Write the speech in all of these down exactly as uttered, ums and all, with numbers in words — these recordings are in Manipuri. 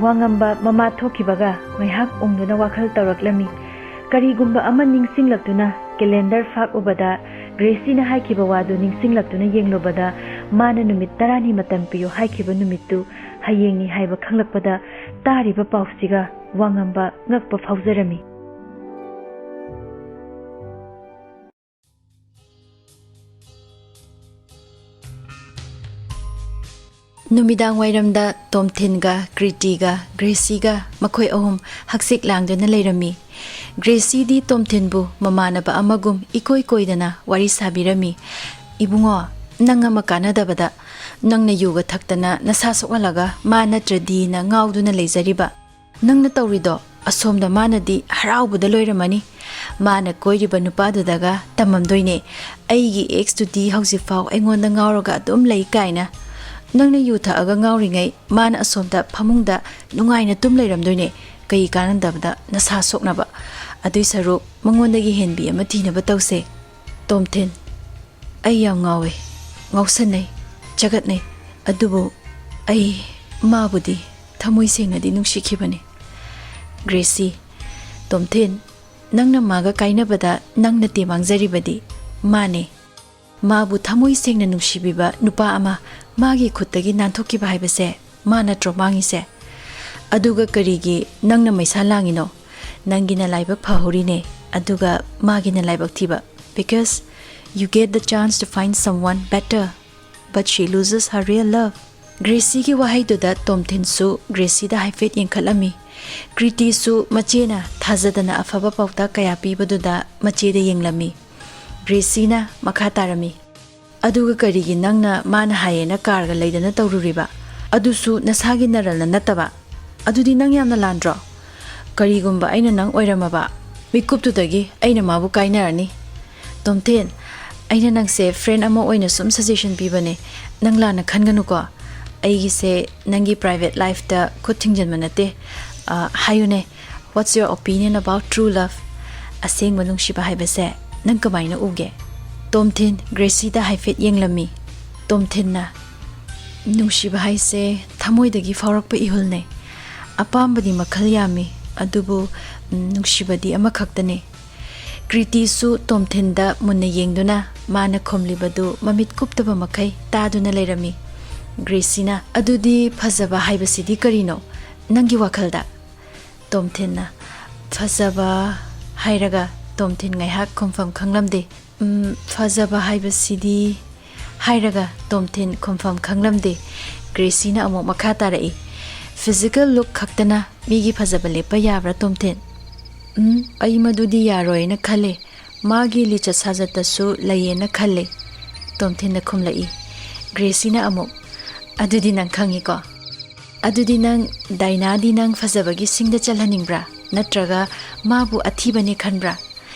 ꯋꯥꯉꯝꯕ ꯃꯃꯥ ꯊꯣꯛꯈꯤꯕꯒ ꯉꯥꯏꯍꯥꯛ ꯎꯪꯗꯨꯅ ꯋꯥꯈꯜ ꯇꯧꯔꯛꯂꯝꯃꯤ꯫ ꯀꯔꯤꯒꯨꯝꯕ ꯑꯃ ꯅꯤꯡꯁꯤꯡꯂꯛꯇꯨꯅ ꯀꯦꯂꯦꯟꯗꯔ ꯐꯥꯛꯎꯕꯗ ꯒ꯭ꯔꯦꯁꯤꯅ ꯍꯥꯏꯈꯤꯕ ꯋꯥꯗꯨ ꯅꯤꯡꯁꯤꯡꯂꯛꯇꯨꯅ ꯌꯦꯡꯂꯨꯕꯗ ꯃꯥꯅ ꯅꯨꯃꯤꯠ ꯇꯔꯥꯅꯤ ꯃꯇꯝ ꯄꯤꯌꯨ ꯍꯥꯏꯈꯤꯕ ꯅꯨꯃꯤꯠꯇꯨ ꯍꯌꯦꯡꯅꯤ ꯍꯥꯏꯕ ꯈꯪꯂꯛꯄꯗ ꯇꯥꯔꯤꯕ ꯄꯥꯎꯁꯤꯒ ꯋꯥꯉꯝꯕ ꯉꯛꯄ ꯐꯥꯎꯖꯔꯝꯃꯤ꯫ ꯅꯨꯃꯤꯗꯥꯡ ꯋꯥꯏꯔꯝꯗ ꯇꯣꯝꯊꯤꯟꯒ ꯀ꯭ꯔꯤꯇꯤꯒ ꯒ꯭ꯔꯦꯁꯤꯒ ꯃꯈꯣꯏ ꯑꯍꯨꯝ ꯍꯛꯆꯤꯛ ꯂꯥꯡꯗꯨꯅ ꯂꯩꯔꯝꯃꯤ꯫ ꯒ꯭ꯔꯦꯁꯤꯗꯤ ꯇꯣꯝꯊꯤꯟꯕꯨ ꯃꯃꯥꯟꯅꯕ ꯑꯃꯒꯨꯝ ꯏꯀꯣꯏ ꯀꯣꯏꯗꯅ ꯋꯥꯔꯤ ꯁꯥꯕꯤꯔꯝꯃꯤ꯫ "ꯏꯕꯨꯡꯉꯣ, ꯅꯪ ꯑꯃ ꯀꯥꯟꯅꯗꯕꯗ, ꯅꯪꯅ ꯌꯨꯒ ꯊꯛꯇꯅ ꯅꯁꯥ ꯁꯣꯛꯍꯜꯂꯒ ꯃꯥ ꯅꯠꯇ꯭ꯔꯗꯤꯅ ꯉꯥꯎꯗꯨꯅ ꯂꯩꯖꯔꯤꯕ꯫ ꯅꯪꯅ ꯇꯧꯔꯤꯗꯣ ꯑꯁꯣꯝꯗ ꯃꯥꯅꯗꯤ ꯍꯔꯥꯎꯕꯗ ꯂꯣꯏꯔꯝꯃꯅꯤ꯫ ꯃꯥꯅ ꯀꯣꯏꯔꯤꯕ ꯅꯨꯄꯥꯗꯨꯗꯒ ꯇꯝꯃꯝꯗꯣꯏꯅꯦ, 'ꯑꯩꯒꯤ ꯑꯦꯛꯁꯇꯨꯗꯤ ꯍꯧꯖꯤꯛꯐꯥꯎ ꯑꯩꯉꯣꯟꯗ ꯉꯥꯎꯔꯒ ꯑꯗꯨꯝ ꯂꯩ' ꯀꯥꯏꯅ꯫ ꯅꯪꯅ ꯌꯨ ꯊꯛꯑꯒ ꯉꯥꯎꯔꯤꯉꯩ ꯃꯥꯅ ꯑꯁꯣꯝꯗ ꯐꯃꯨꯡꯗ ꯅꯨꯡꯉꯥꯏꯅ ꯇꯨꯝ ꯂꯩꯔꯝꯗꯣꯏꯅꯦ꯫ ꯀꯩ ꯀꯥꯟꯅꯗꯕꯗ ꯅꯁꯥ ꯁꯣꯛꯅꯕ? ꯑꯗꯨꯏ ꯁꯔꯨꯛ ꯃꯉꯣꯟꯗꯒꯤ ꯍꯦꯟꯕꯤ ꯑꯃ ꯊꯤꯅꯕ ꯇꯧꯁꯦ꯫ ꯇꯣꯝꯊꯤꯟ, ꯑꯩ ꯌꯥꯝ ꯉꯥꯎꯋꯦ, ꯉꯥꯎꯁꯟꯅꯩ, ꯆꯒꯠꯅꯩ꯫ ꯑꯗꯨꯕꯨ ꯑꯩ ꯃꯥꯕꯨꯗꯤ ꯊꯃꯣꯏ ꯁꯦꯡꯅꯗꯤ ꯅꯨꯡꯁꯤꯈꯤꯕꯅꯤ꯫ ꯒ꯭ꯔꯦꯁꯤ, ꯇꯣꯝꯊꯤꯟ, ꯅꯪꯅ ꯃꯥꯒ ꯀꯥꯏꯅꯕꯗ ꯅꯪ ꯅꯠꯇꯦ ꯃꯥꯡꯖꯔꯤꯕꯗꯤ, ꯃꯥꯅꯦ꯫ ꯃꯥꯕꯨ ꯊꯃꯣꯏ ꯁꯦꯡꯅ ꯅꯨꯡꯁꯤꯕꯤꯕ ꯅꯨꯄꯥ ꯑꯃ ꯃꯥꯒꯤ ꯈꯨꯠꯇꯒꯤ ꯅꯥꯟꯊꯣꯛꯈꯤꯕ ꯍꯥꯏꯕꯁꯦ ꯃꯥ ꯅꯠꯇ꯭ꯔꯣ ꯃꯥꯡꯉꯤꯁꯦ? ꯑꯗꯨꯒ ꯀꯔꯤꯒꯤ ꯅꯪꯅ ꯃꯩꯁꯥ ꯂꯥꯡꯉꯤꯅꯣ? ꯅꯪꯒꯤꯅ ꯂꯥꯏꯕꯛ ꯐꯍꯧꯔꯤꯅꯦ, ꯑꯗꯨꯒ ꯃꯥꯒꯤꯅ ꯂꯥꯏꯕꯛ ꯊꯤꯕ꯫ Because you get the chance to find someone better, but she loses her real love. ꯒ꯭ꯔꯦꯁꯤꯒꯤ ꯋꯥꯍꯩꯗꯨꯗ ꯇꯣꯝꯊꯤꯟꯁꯨ ꯒ꯭ꯔꯦꯁꯤꯗ ꯍꯥꯏꯐꯦꯠ ꯌꯦꯡꯈꯠꯂꯝꯃꯤ꯫ ꯀ꯭ꯔꯤꯇꯤꯁꯨ ꯃꯆꯦꯅ ꯊꯥꯖꯗꯅ ꯑꯐꯕ ꯄꯥꯎꯇꯥꯛ ꯀꯌꯥ ꯄꯤꯕꯗꯨꯗ ꯃꯆꯦꯗ ꯌꯦꯡꯂꯝꯃꯤ꯫ ꯒ꯭ꯔꯦꯁꯤꯅ ꯃꯈꯥ ꯇꯥꯔꯝꯃꯤ, "ꯑꯗꯨꯒ ꯀꯔꯤꯒꯤ ꯅꯪꯅ ꯃꯥꯅ ꯍꯥꯏꯌꯦꯅ ꯀꯥꯔꯒ ꯂꯩꯗꯅ ꯇꯧꯔꯨꯔꯤꯕ? ꯑꯗꯨꯁꯨ ꯅꯁꯥꯒꯤ ꯅꯔꯜꯅ ꯅꯠꯇꯕ? ꯑꯗꯨꯗꯤ ꯅꯪ ꯌꯥꯝꯅ ꯂꯥꯟꯗ꯭ꯔꯣ? ꯀꯔꯤꯒꯨꯝꯕ ꯑꯩꯅ ꯅꯪ ꯑꯣꯏꯔꯝꯃꯕ, ꯃꯤꯀꯨꯞꯇꯨꯗꯒꯤ ꯑꯩꯅ ꯃꯥꯕꯨ ꯀꯥꯏꯅꯔꯅꯤ꯫" "ꯇꯣꯝꯊꯤꯟ, ꯑꯩꯅ ꯅꯪꯁꯦ ꯐ꯭ꯔꯦꯟ ꯑꯃ ꯑꯣꯏꯅ ꯁꯨꯝ ꯁꯖꯦꯁꯟ ꯄꯤꯕꯅꯦ, ꯅꯪ ꯂꯥꯟꯅ ꯈꯟꯒꯅꯨꯀꯣ꯫ ꯑꯩꯒꯤꯁꯦ ꯅꯪꯒꯤ ꯄ꯭ꯔꯥꯏꯚꯦꯠ ꯂꯥꯏꯐꯇ ꯈꯨꯠ ꯊꯤꯡꯖꯤꯟꯕ ꯅꯠꯇꯦ꯫ ꯑ, ꯍꯥꯏꯌꯨꯅꯦ, what's your opinion about true love? ꯑꯁꯦꯡꯕ ꯅꯨꯡꯁꯤꯕ ꯍꯥꯏꯕꯁꯦ ꯅꯪ ꯀꯃꯥꯏꯅ ꯎꯒꯦ?" ꯇꯣꯝꯊꯤꯟ ꯒ꯭ꯔꯦꯁꯤꯗ ꯍꯥꯏꯐꯦꯠ ꯌꯦꯡꯂꯝꯃꯤ꯫ ꯇꯣꯝꯊꯤꯟꯅ, "ꯅꯨꯡꯁꯤꯕ ꯍꯥꯏꯁꯦ ꯊꯃꯣꯏꯗꯒꯤ ꯐꯥꯎꯔꯛꯄ ꯏꯍꯨꯜꯅꯦ꯫ "ꯑꯄꯥꯝꯕꯗꯤ ꯃꯈꯜ ꯌꯥꯝꯃꯤ, ꯑꯗꯨꯕꯨ, ꯎꯝ, ꯅꯨꯡꯁꯤꯕꯗꯤ ꯑꯃꯈꯛꯇꯅꯤ꯫" ꯀ꯭ꯔꯤꯇꯤꯁꯨ ꯇꯣꯝꯊꯤꯟꯗ ꯃꯨꯟꯅ ꯌꯦꯡꯗꯨꯅ ꯃꯥꯅ ꯈꯨꯝꯂꯤꯕꯗꯨ ꯃꯃꯤꯠ ꯀꯨꯞꯇꯕ ꯃꯈꯩ ꯇꯥꯗꯨꯅ ꯂꯩꯔꯝꯃꯤ꯫ ꯒ꯭ꯔꯦꯁꯤꯅ, "ꯑꯗꯨꯗꯤ ꯐꯖꯕ ꯍꯥꯏꯕꯁꯤꯗꯤ ꯀꯔꯤꯅꯣ ꯅꯪꯒꯤ ꯋꯥꯈꯜꯗ?" ꯇꯣꯝꯊꯤꯟꯅ, "ꯐꯖꯕ" ꯍꯥꯏꯔꯒ ꯇꯣꯝꯊꯤꯟ ꯉꯥꯏꯍꯥꯛ ꯈꯨꯝꯐꯝ ꯈꯪꯂꯝꯗꯦ꯫ "ꯎꯝ, ꯐꯖꯕ ꯍꯥꯏꯕꯁꯤꯗꯤ" ꯍꯥꯏꯔꯒ ꯇꯣꯝꯊꯤꯟ ꯈꯨꯝꯐꯝ ꯈꯪꯂꯝꯗꯦ꯫ ꯒ꯭ꯔꯦꯁꯤꯅ ꯑꯃꯨꯛ ꯃꯈꯥ ꯇꯥꯔꯛꯏ, "Physical look ꯈꯛꯇꯅ ꯃꯤꯒꯤ ꯐꯖꯕ ꯂꯦꯞꯄ ꯌꯥꯕ꯭ꯔꯥ, ꯇꯣꯝꯊꯤꯟ?" "ꯎꯝ, ꯑꯩ ꯃꯗꯨꯗꯤ ꯌꯥꯔꯣꯏꯅ ꯈꯜꯂꯦ꯫ ꯃꯥꯒꯤ ꯂꯤꯆꯠ ꯁꯥꯖꯠꯇꯁꯨ ꯂꯩꯌꯦꯅ ꯈꯜꯂꯦ꯫" ꯇꯣꯝꯊꯤꯟꯅ ꯈꯨꯝꯂꯛꯏ꯫ ꯒ꯭ꯔꯦꯁꯤꯅ ꯑꯃꯨꯛ, "ꯑꯗꯨꯗꯤ ꯅꯪ ꯈꯪꯉꯤꯀꯣ? ꯑꯗꯨꯗꯤ ꯅꯪ ꯗꯥꯏꯅꯥꯗꯤ ꯅꯪ ꯐꯖꯕꯒꯤ ꯁꯤꯡꯗ ꯆꯜꯍꯟꯅꯤꯡꯕ꯭ꯔꯥ? ꯅꯠꯇ꯭ꯔꯒ ꯃꯥꯕꯨ ꯑꯊꯤꯕꯅꯦ ꯈꯟꯕ꯭ꯔꯥ?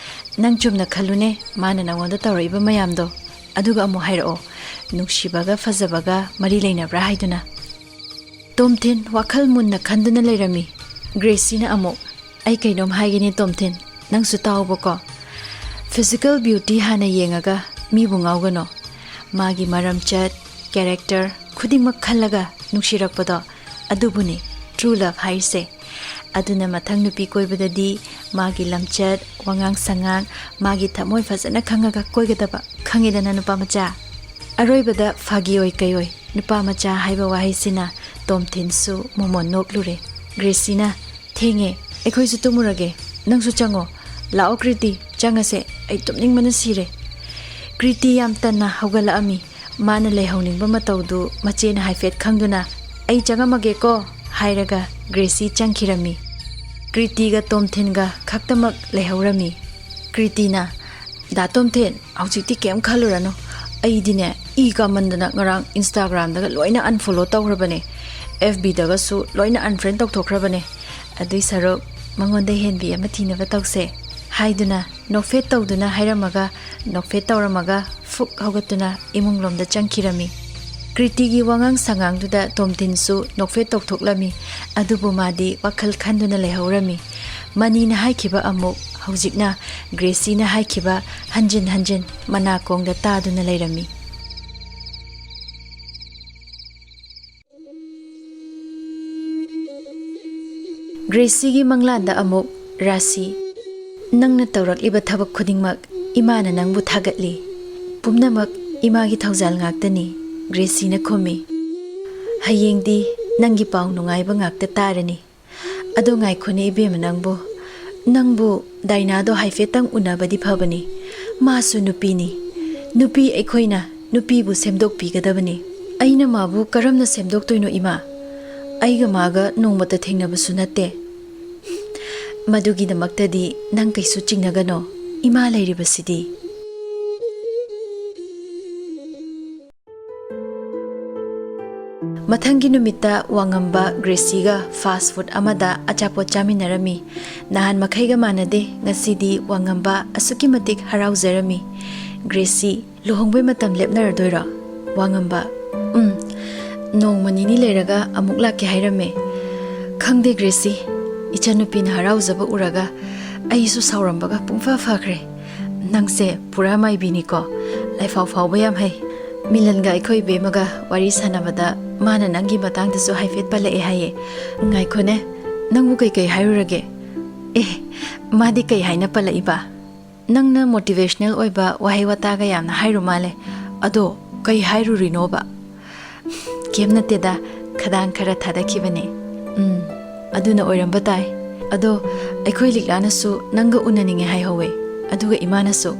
ꯅꯪ ꯆꯨꯝꯅ ꯈꯜꯂꯨꯅꯦ, ꯃꯥꯅ ꯅꯪꯉꯣꯟꯗ ꯇꯧꯔꯛꯏꯕ ꯃꯌꯥꯝꯗꯣ꯫ ꯑꯗꯨꯒ ꯑꯃꯨꯛ ꯍꯥꯏꯔꯛꯑꯣ, ꯅꯨꯡꯁꯤꯕꯒ ꯐꯖꯕꯒ ꯃꯔꯤ ꯂꯩꯅꯕ꯭ꯔꯥ ꯍꯥꯏꯗꯨꯅ?" ꯇꯣꯝꯊꯤꯟ ꯋꯥꯈꯜ ꯃꯨꯟꯅ ꯈꯟꯗꯨꯅ ꯂꯩꯔꯝꯃꯤ꯫ ꯒ꯭ꯔꯦꯁꯤꯅ ꯑꯃꯨꯛ, "ꯑꯩ ꯀꯩꯅꯣꯝ ꯍꯥꯏꯒꯦꯅꯦ ꯇꯣꯝꯊꯤꯟ, ꯅꯪꯁꯨ ꯇꯥꯎꯕꯀꯣ꯫ Physical beauty ꯍꯥꯟꯅ ꯌꯦꯡꯉꯒ ꯃꯤꯕꯨ ꯉꯥꯎꯒꯅꯣ꯫ ꯃꯥꯒꯤ ꯃꯔꯝꯆꯠ, character ꯈꯨꯗꯤꯡꯃꯛ ꯈꯜꯂꯒ ꯅꯨꯡꯁꯤꯔꯛꯄꯗꯣ, ꯑꯗꯨꯕꯨꯅꯤ true love ꯍꯥꯏꯔꯤꯁꯦ꯫ ꯑꯗꯨꯅ ꯃꯊꯪ ꯅꯨꯄꯤ ꯀꯣꯏꯕꯗꯗꯤ ꯃꯥꯒꯤ ꯂꯝꯆꯠ, ꯋꯥꯉꯥꯡ ꯁꯉꯥꯡ, ꯃꯥꯒꯤ ꯊꯃꯣꯏ ꯐꯖꯅ ꯈꯪꯉꯒ ꯀꯣꯏꯒꯗꯕ, ꯈꯪꯉꯦꯗꯅ ꯅꯨꯄꯥ ꯃꯆꯥ?" ꯑꯔꯣꯏꯕꯗ ꯐꯥꯒꯤ ꯑꯣꯏ ꯀꯩ ꯑꯣꯏ, ꯅꯨꯄꯥ ꯃꯆꯥ ꯍꯥꯏꯕ ꯋꯥꯍꯩꯁꯤꯅ ꯇꯣꯝꯊꯤꯟꯁꯨ ꯃꯣꯃꯣꯟ ꯅꯣꯛꯂꯨꯔꯦ꯫ ꯒ꯭ꯔꯦꯁꯤꯅ, "ꯊꯦꯡꯉꯦ, ꯑꯩꯈꯣꯏꯁꯨ ꯇꯨꯝꯃꯨꯔꯒꯦ꯫ ꯅꯪꯁꯨ ꯆꯪꯉꯣ꯫ ꯂꯥꯛꯑꯣ ꯀ꯭ꯔꯤꯇꯤ, ꯆꯪꯉꯁꯦ꯫ ꯑꯩ ꯇꯨꯝꯅꯤꯡꯕꯅ ꯁꯤꯔꯦ꯫" ꯀ꯭ꯔꯤꯇꯤ ꯌꯥꯝ ꯇꯟꯅ ꯍꯧꯒꯠꯂꯛꯑꯝꯃꯤ꯫ ꯃꯥꯅ ꯂꯩꯍꯧꯅꯤꯡꯕ ꯃꯇꯧꯗꯨ ꯃꯆꯦꯅ ꯍꯥꯏꯐꯦꯠ ꯈꯪꯗꯨꯅ, "ꯑꯩ ꯆꯪꯉꯝꯃꯒꯦꯀꯣ" ꯍꯥꯏꯔꯒ ꯒ꯭ꯔꯦꯁꯤ ꯆꯪꯈꯤꯔꯝꯃꯤ꯫ ꯀ꯭ꯔꯤꯇꯤꯒ ꯇꯣꯝꯊꯤꯟꯒ ꯈꯛꯇꯃꯛ ꯂꯩꯍꯧꯔꯝꯃꯤ꯫ ꯀ꯭ꯔꯤꯇꯤꯅ, "ꯗꯥ ꯇꯣꯝꯊꯤꯟ, ꯍꯧꯖꯤꯛꯇꯤ ꯀꯩꯝ ꯈꯜꯂꯨꯔꯅꯨ꯫ ꯑꯩꯗꯤꯅꯦ, ꯏ ꯀꯥꯃꯟꯗꯅ ꯉꯔꯥꯡ Instagram-ꯗꯒ ꯂꯣꯏꯅ unfollow ꯇꯧꯈ꯭ꯔꯕꯅꯦ, F B-ꯗꯒꯁꯨ ꯂꯣꯏꯅ unfriend ꯇꯧꯊꯣꯛꯈ꯭ꯔꯕꯅꯦ꯫ ꯑꯗꯨꯏ ꯁꯔꯨꯛ ꯃꯉꯣꯟꯗ ꯍꯦꯟꯕꯤ ꯑꯃ ꯊꯤꯅꯕ ꯇꯧꯁꯦ" ꯍꯥꯏꯗꯨꯅ ꯅꯣꯛꯐꯦꯠ ꯇꯧꯗꯨꯅ ꯍꯥꯏꯔꯝꯃꯒ, ꯅꯣꯛꯐꯦꯠ ꯇꯧꯔꯝꯃꯒ ꯐꯨꯛ ꯍꯧꯒꯠꯇꯨꯅ ꯏꯃꯨꯡꯂꯣꯝꯗ ꯆꯪꯈꯤꯔꯝꯃꯤ꯫ ꯀ꯭ꯔꯤꯇꯤꯒꯤ ꯋꯥꯉꯥꯡ ꯁꯉꯥꯡꯗꯨꯗ ꯇꯣꯝꯊꯤꯟꯁꯨ ꯅꯣꯛꯐꯦꯠ ꯇꯧꯊꯣꯛꯂꯝꯃꯤ, ꯑꯗꯨꯕꯨ ꯃꯥꯗꯤ ꯋꯥꯈꯜ ꯈꯟꯗꯨꯅ ꯂꯩꯍꯧꯔꯝꯃꯤ꯫ ꯃꯅꯤꯅ ꯍꯥꯏꯈꯤꯕ ꯑꯃꯨꯛ, ꯍꯧꯖꯤꯛꯅ ꯒ꯭ꯔꯦꯁꯤꯅ ꯍꯥꯏꯈꯤꯕ ꯍꯟꯖꯤꯟ ꯍꯟꯖꯤꯟ ꯃꯅꯥꯀꯣꯡꯗ ꯇꯥꯗꯨꯅ ꯂꯩꯔꯝꯃꯤ꯫ ꯒ꯭ꯔꯦꯁꯤꯒꯤ ꯃꯪꯂꯥꯟꯗ ꯑꯃꯨꯛ ꯔꯥꯁꯤ, "ꯅꯪꯅ ꯇꯧꯔꯛꯂꯤꯕ ꯊꯕꯛ ꯈꯨꯗꯤꯡꯃꯛ ꯏꯃꯥꯅ ꯅꯪꯕꯨ ꯊꯥꯒꯠꯂꯤ꯫ ꯄꯨꯝꯅꯃꯛ ꯏꯃꯥꯒꯤ ꯊꯧꯖꯥꯜ ꯉꯥꯛꯇꯅꯤ", ꯒ꯭ꯔꯦꯁꯤꯅ ꯈꯨꯝꯃꯤ꯫ "ꯍꯌꯦꯡꯗꯤ ꯅꯪꯒꯤ ꯄꯥꯎ ꯅꯨꯡꯉꯥꯏꯕ ꯉꯥꯛꯇ ꯇꯥꯔꯅꯤ꯫ ꯑꯗꯣ ꯉꯥꯏꯈꯣꯅꯦ ꯏꯕꯦꯝꯃ ꯅꯪꯕꯨ, ꯅꯪꯕꯨ ꯗꯥꯏꯅꯥꯗꯣ ꯍꯥꯏꯐꯦꯠꯇꯪ ꯎꯅꯕꯗꯤ ꯐꯕꯅꯤ꯫ ꯃꯥꯁꯨ ꯅꯨꯄꯤꯅꯤ꯫ ꯅꯨꯄꯤ ꯑꯩꯈꯣꯏꯅ ꯅꯨꯄꯤꯕꯨ ꯁꯦꯝꯗꯣꯛꯄꯤꯒꯗꯕꯅꯤ꯫ ꯑꯩꯅ ꯃꯥꯕꯨ ꯀꯔꯝꯅ ꯁꯦꯝꯗꯣꯛꯇꯣꯏꯅꯣ ꯏꯃꯥ? ꯑꯩꯒ ꯃꯥꯒ ꯅꯣꯡꯃꯇ ꯊꯦꯡꯅꯕꯁꯨ ꯅꯠꯇꯦ꯫ ꯃꯗꯨꯒꯤꯗꯃꯛꯇꯗꯤ ꯅꯪ ꯀꯩꯁꯨ ꯆꯤꯡꯅꯒꯅꯣ, ꯏꯃꯥ ꯂꯩꯔꯤꯕꯁꯤꯗꯤ"꯫ ꯃꯊꯪꯒꯤ ꯅꯨꯃꯤꯠꯇ ꯋꯥꯉꯝꯕ ꯒ꯭ꯔꯦꯁꯤꯒ ꯐꯥꯁ ꯐꯨꯗ ꯑꯃꯗ ꯑꯆꯥꯄꯣꯠ ꯆꯥꯃꯤꯟꯅꯔꯝꯃꯤ꯫ ꯅꯍꯥꯟ ꯃꯈꯩꯒ ꯃꯥꯟꯅꯗꯦ, ꯉꯁꯤꯗꯤ ꯋꯥꯉꯝꯕ ꯑꯁꯨꯛꯀꯤ ꯃꯇꯤꯛ ꯍꯔꯥꯎꯖꯔꯝꯃꯤ꯫ ꯒ꯭ꯔꯦꯁꯤ, "ꯂꯨꯍꯣꯡꯕꯩ ꯃꯇꯝ ꯂꯦꯞꯅꯔꯗꯣꯏꯔꯣ?" ꯋꯥꯉꯝꯕ, "ꯎꯝ, ꯅꯣꯡꯃ ꯅꯤꯅꯤ ꯂꯩꯔꯒ ꯑꯃꯨꯛ ꯂꯥꯛꯀꯦ ꯍꯥꯏꯔꯝꯃꯦ꯫ ꯈꯪꯗꯦ ꯒ꯭ꯔꯦꯁꯤ, ꯏꯆꯟꯅꯨꯄꯤꯅ ꯍꯔꯥꯎꯖꯕ ꯎꯔꯒ ꯑꯩꯁꯨ ꯁꯥꯎꯔꯝꯕꯒ ꯄꯨꯡꯐ ꯐꯈ꯭ꯔꯦ꯫ ꯅꯪꯁꯦ ꯄꯨꯔꯥ ꯃꯥꯏꯕꯤꯅꯤꯀꯣ, ꯂꯥꯏꯐꯥꯎ ꯐꯥꯎꯕ ꯌꯥꯝ ꯍꯩ꯫ ꯃꯤꯂꯟꯒ ꯑꯩꯈꯣꯏ ꯏꯕꯦꯝꯃꯒ ꯋꯥꯔꯤ ꯁꯥꯟꯅꯕꯗ ꯃꯥꯅ ꯅꯪꯒꯤ ꯃꯇꯥꯡꯗꯁꯨ ꯍꯥꯏꯐꯦꯠ ꯄꯜꯂꯛꯑꯦ ꯍꯥꯏꯌꯦ꯫ ꯉꯥꯏꯈꯣꯅꯦ, ꯅꯪꯕꯨ ꯀꯩꯀꯩ ꯍꯥꯏꯔꯨꯔꯒꯦ?" "ꯑꯦ, ꯃꯥꯗꯤ ꯀꯩ ꯍꯥꯏꯅ ꯄꯜꯂꯛꯏꯕ?" "ꯅꯪꯅ ꯃꯣꯇꯤꯚꯦꯁꯅꯦꯜ ꯑꯣꯏꯕ ꯋꯥꯍꯩ ꯋꯥꯇꯥꯒ ꯌꯥꯝꯅ ꯍꯥꯏꯔꯨ ꯃꯥꯜꯂꯦ꯫ ꯑꯗꯣ ꯀꯩ ꯍꯥꯏꯔꯨꯔꯤꯅꯣꯕ?" "ꯀꯩꯝ ꯅꯠꯇꯦꯗ, ꯈꯗꯥꯡ ꯈꯔ ꯊꯥꯗꯈꯤꯕꯅꯦ"꯫ "ꯎꯝ, ꯑꯗꯨꯅ ꯑꯣꯏꯔꯝꯕ ꯇꯥꯏ꯫ ꯑꯗꯣ ꯑꯩꯈꯣꯏ ꯂꯤꯛꯂꯥꯅꯁꯨ ꯅꯪꯒ ꯎꯅꯅꯤꯡꯉꯦ ꯍꯥꯏꯍꯧꯋꯦ, ꯑꯗꯨꯒ ꯏꯃꯥꯅꯁꯨ꯫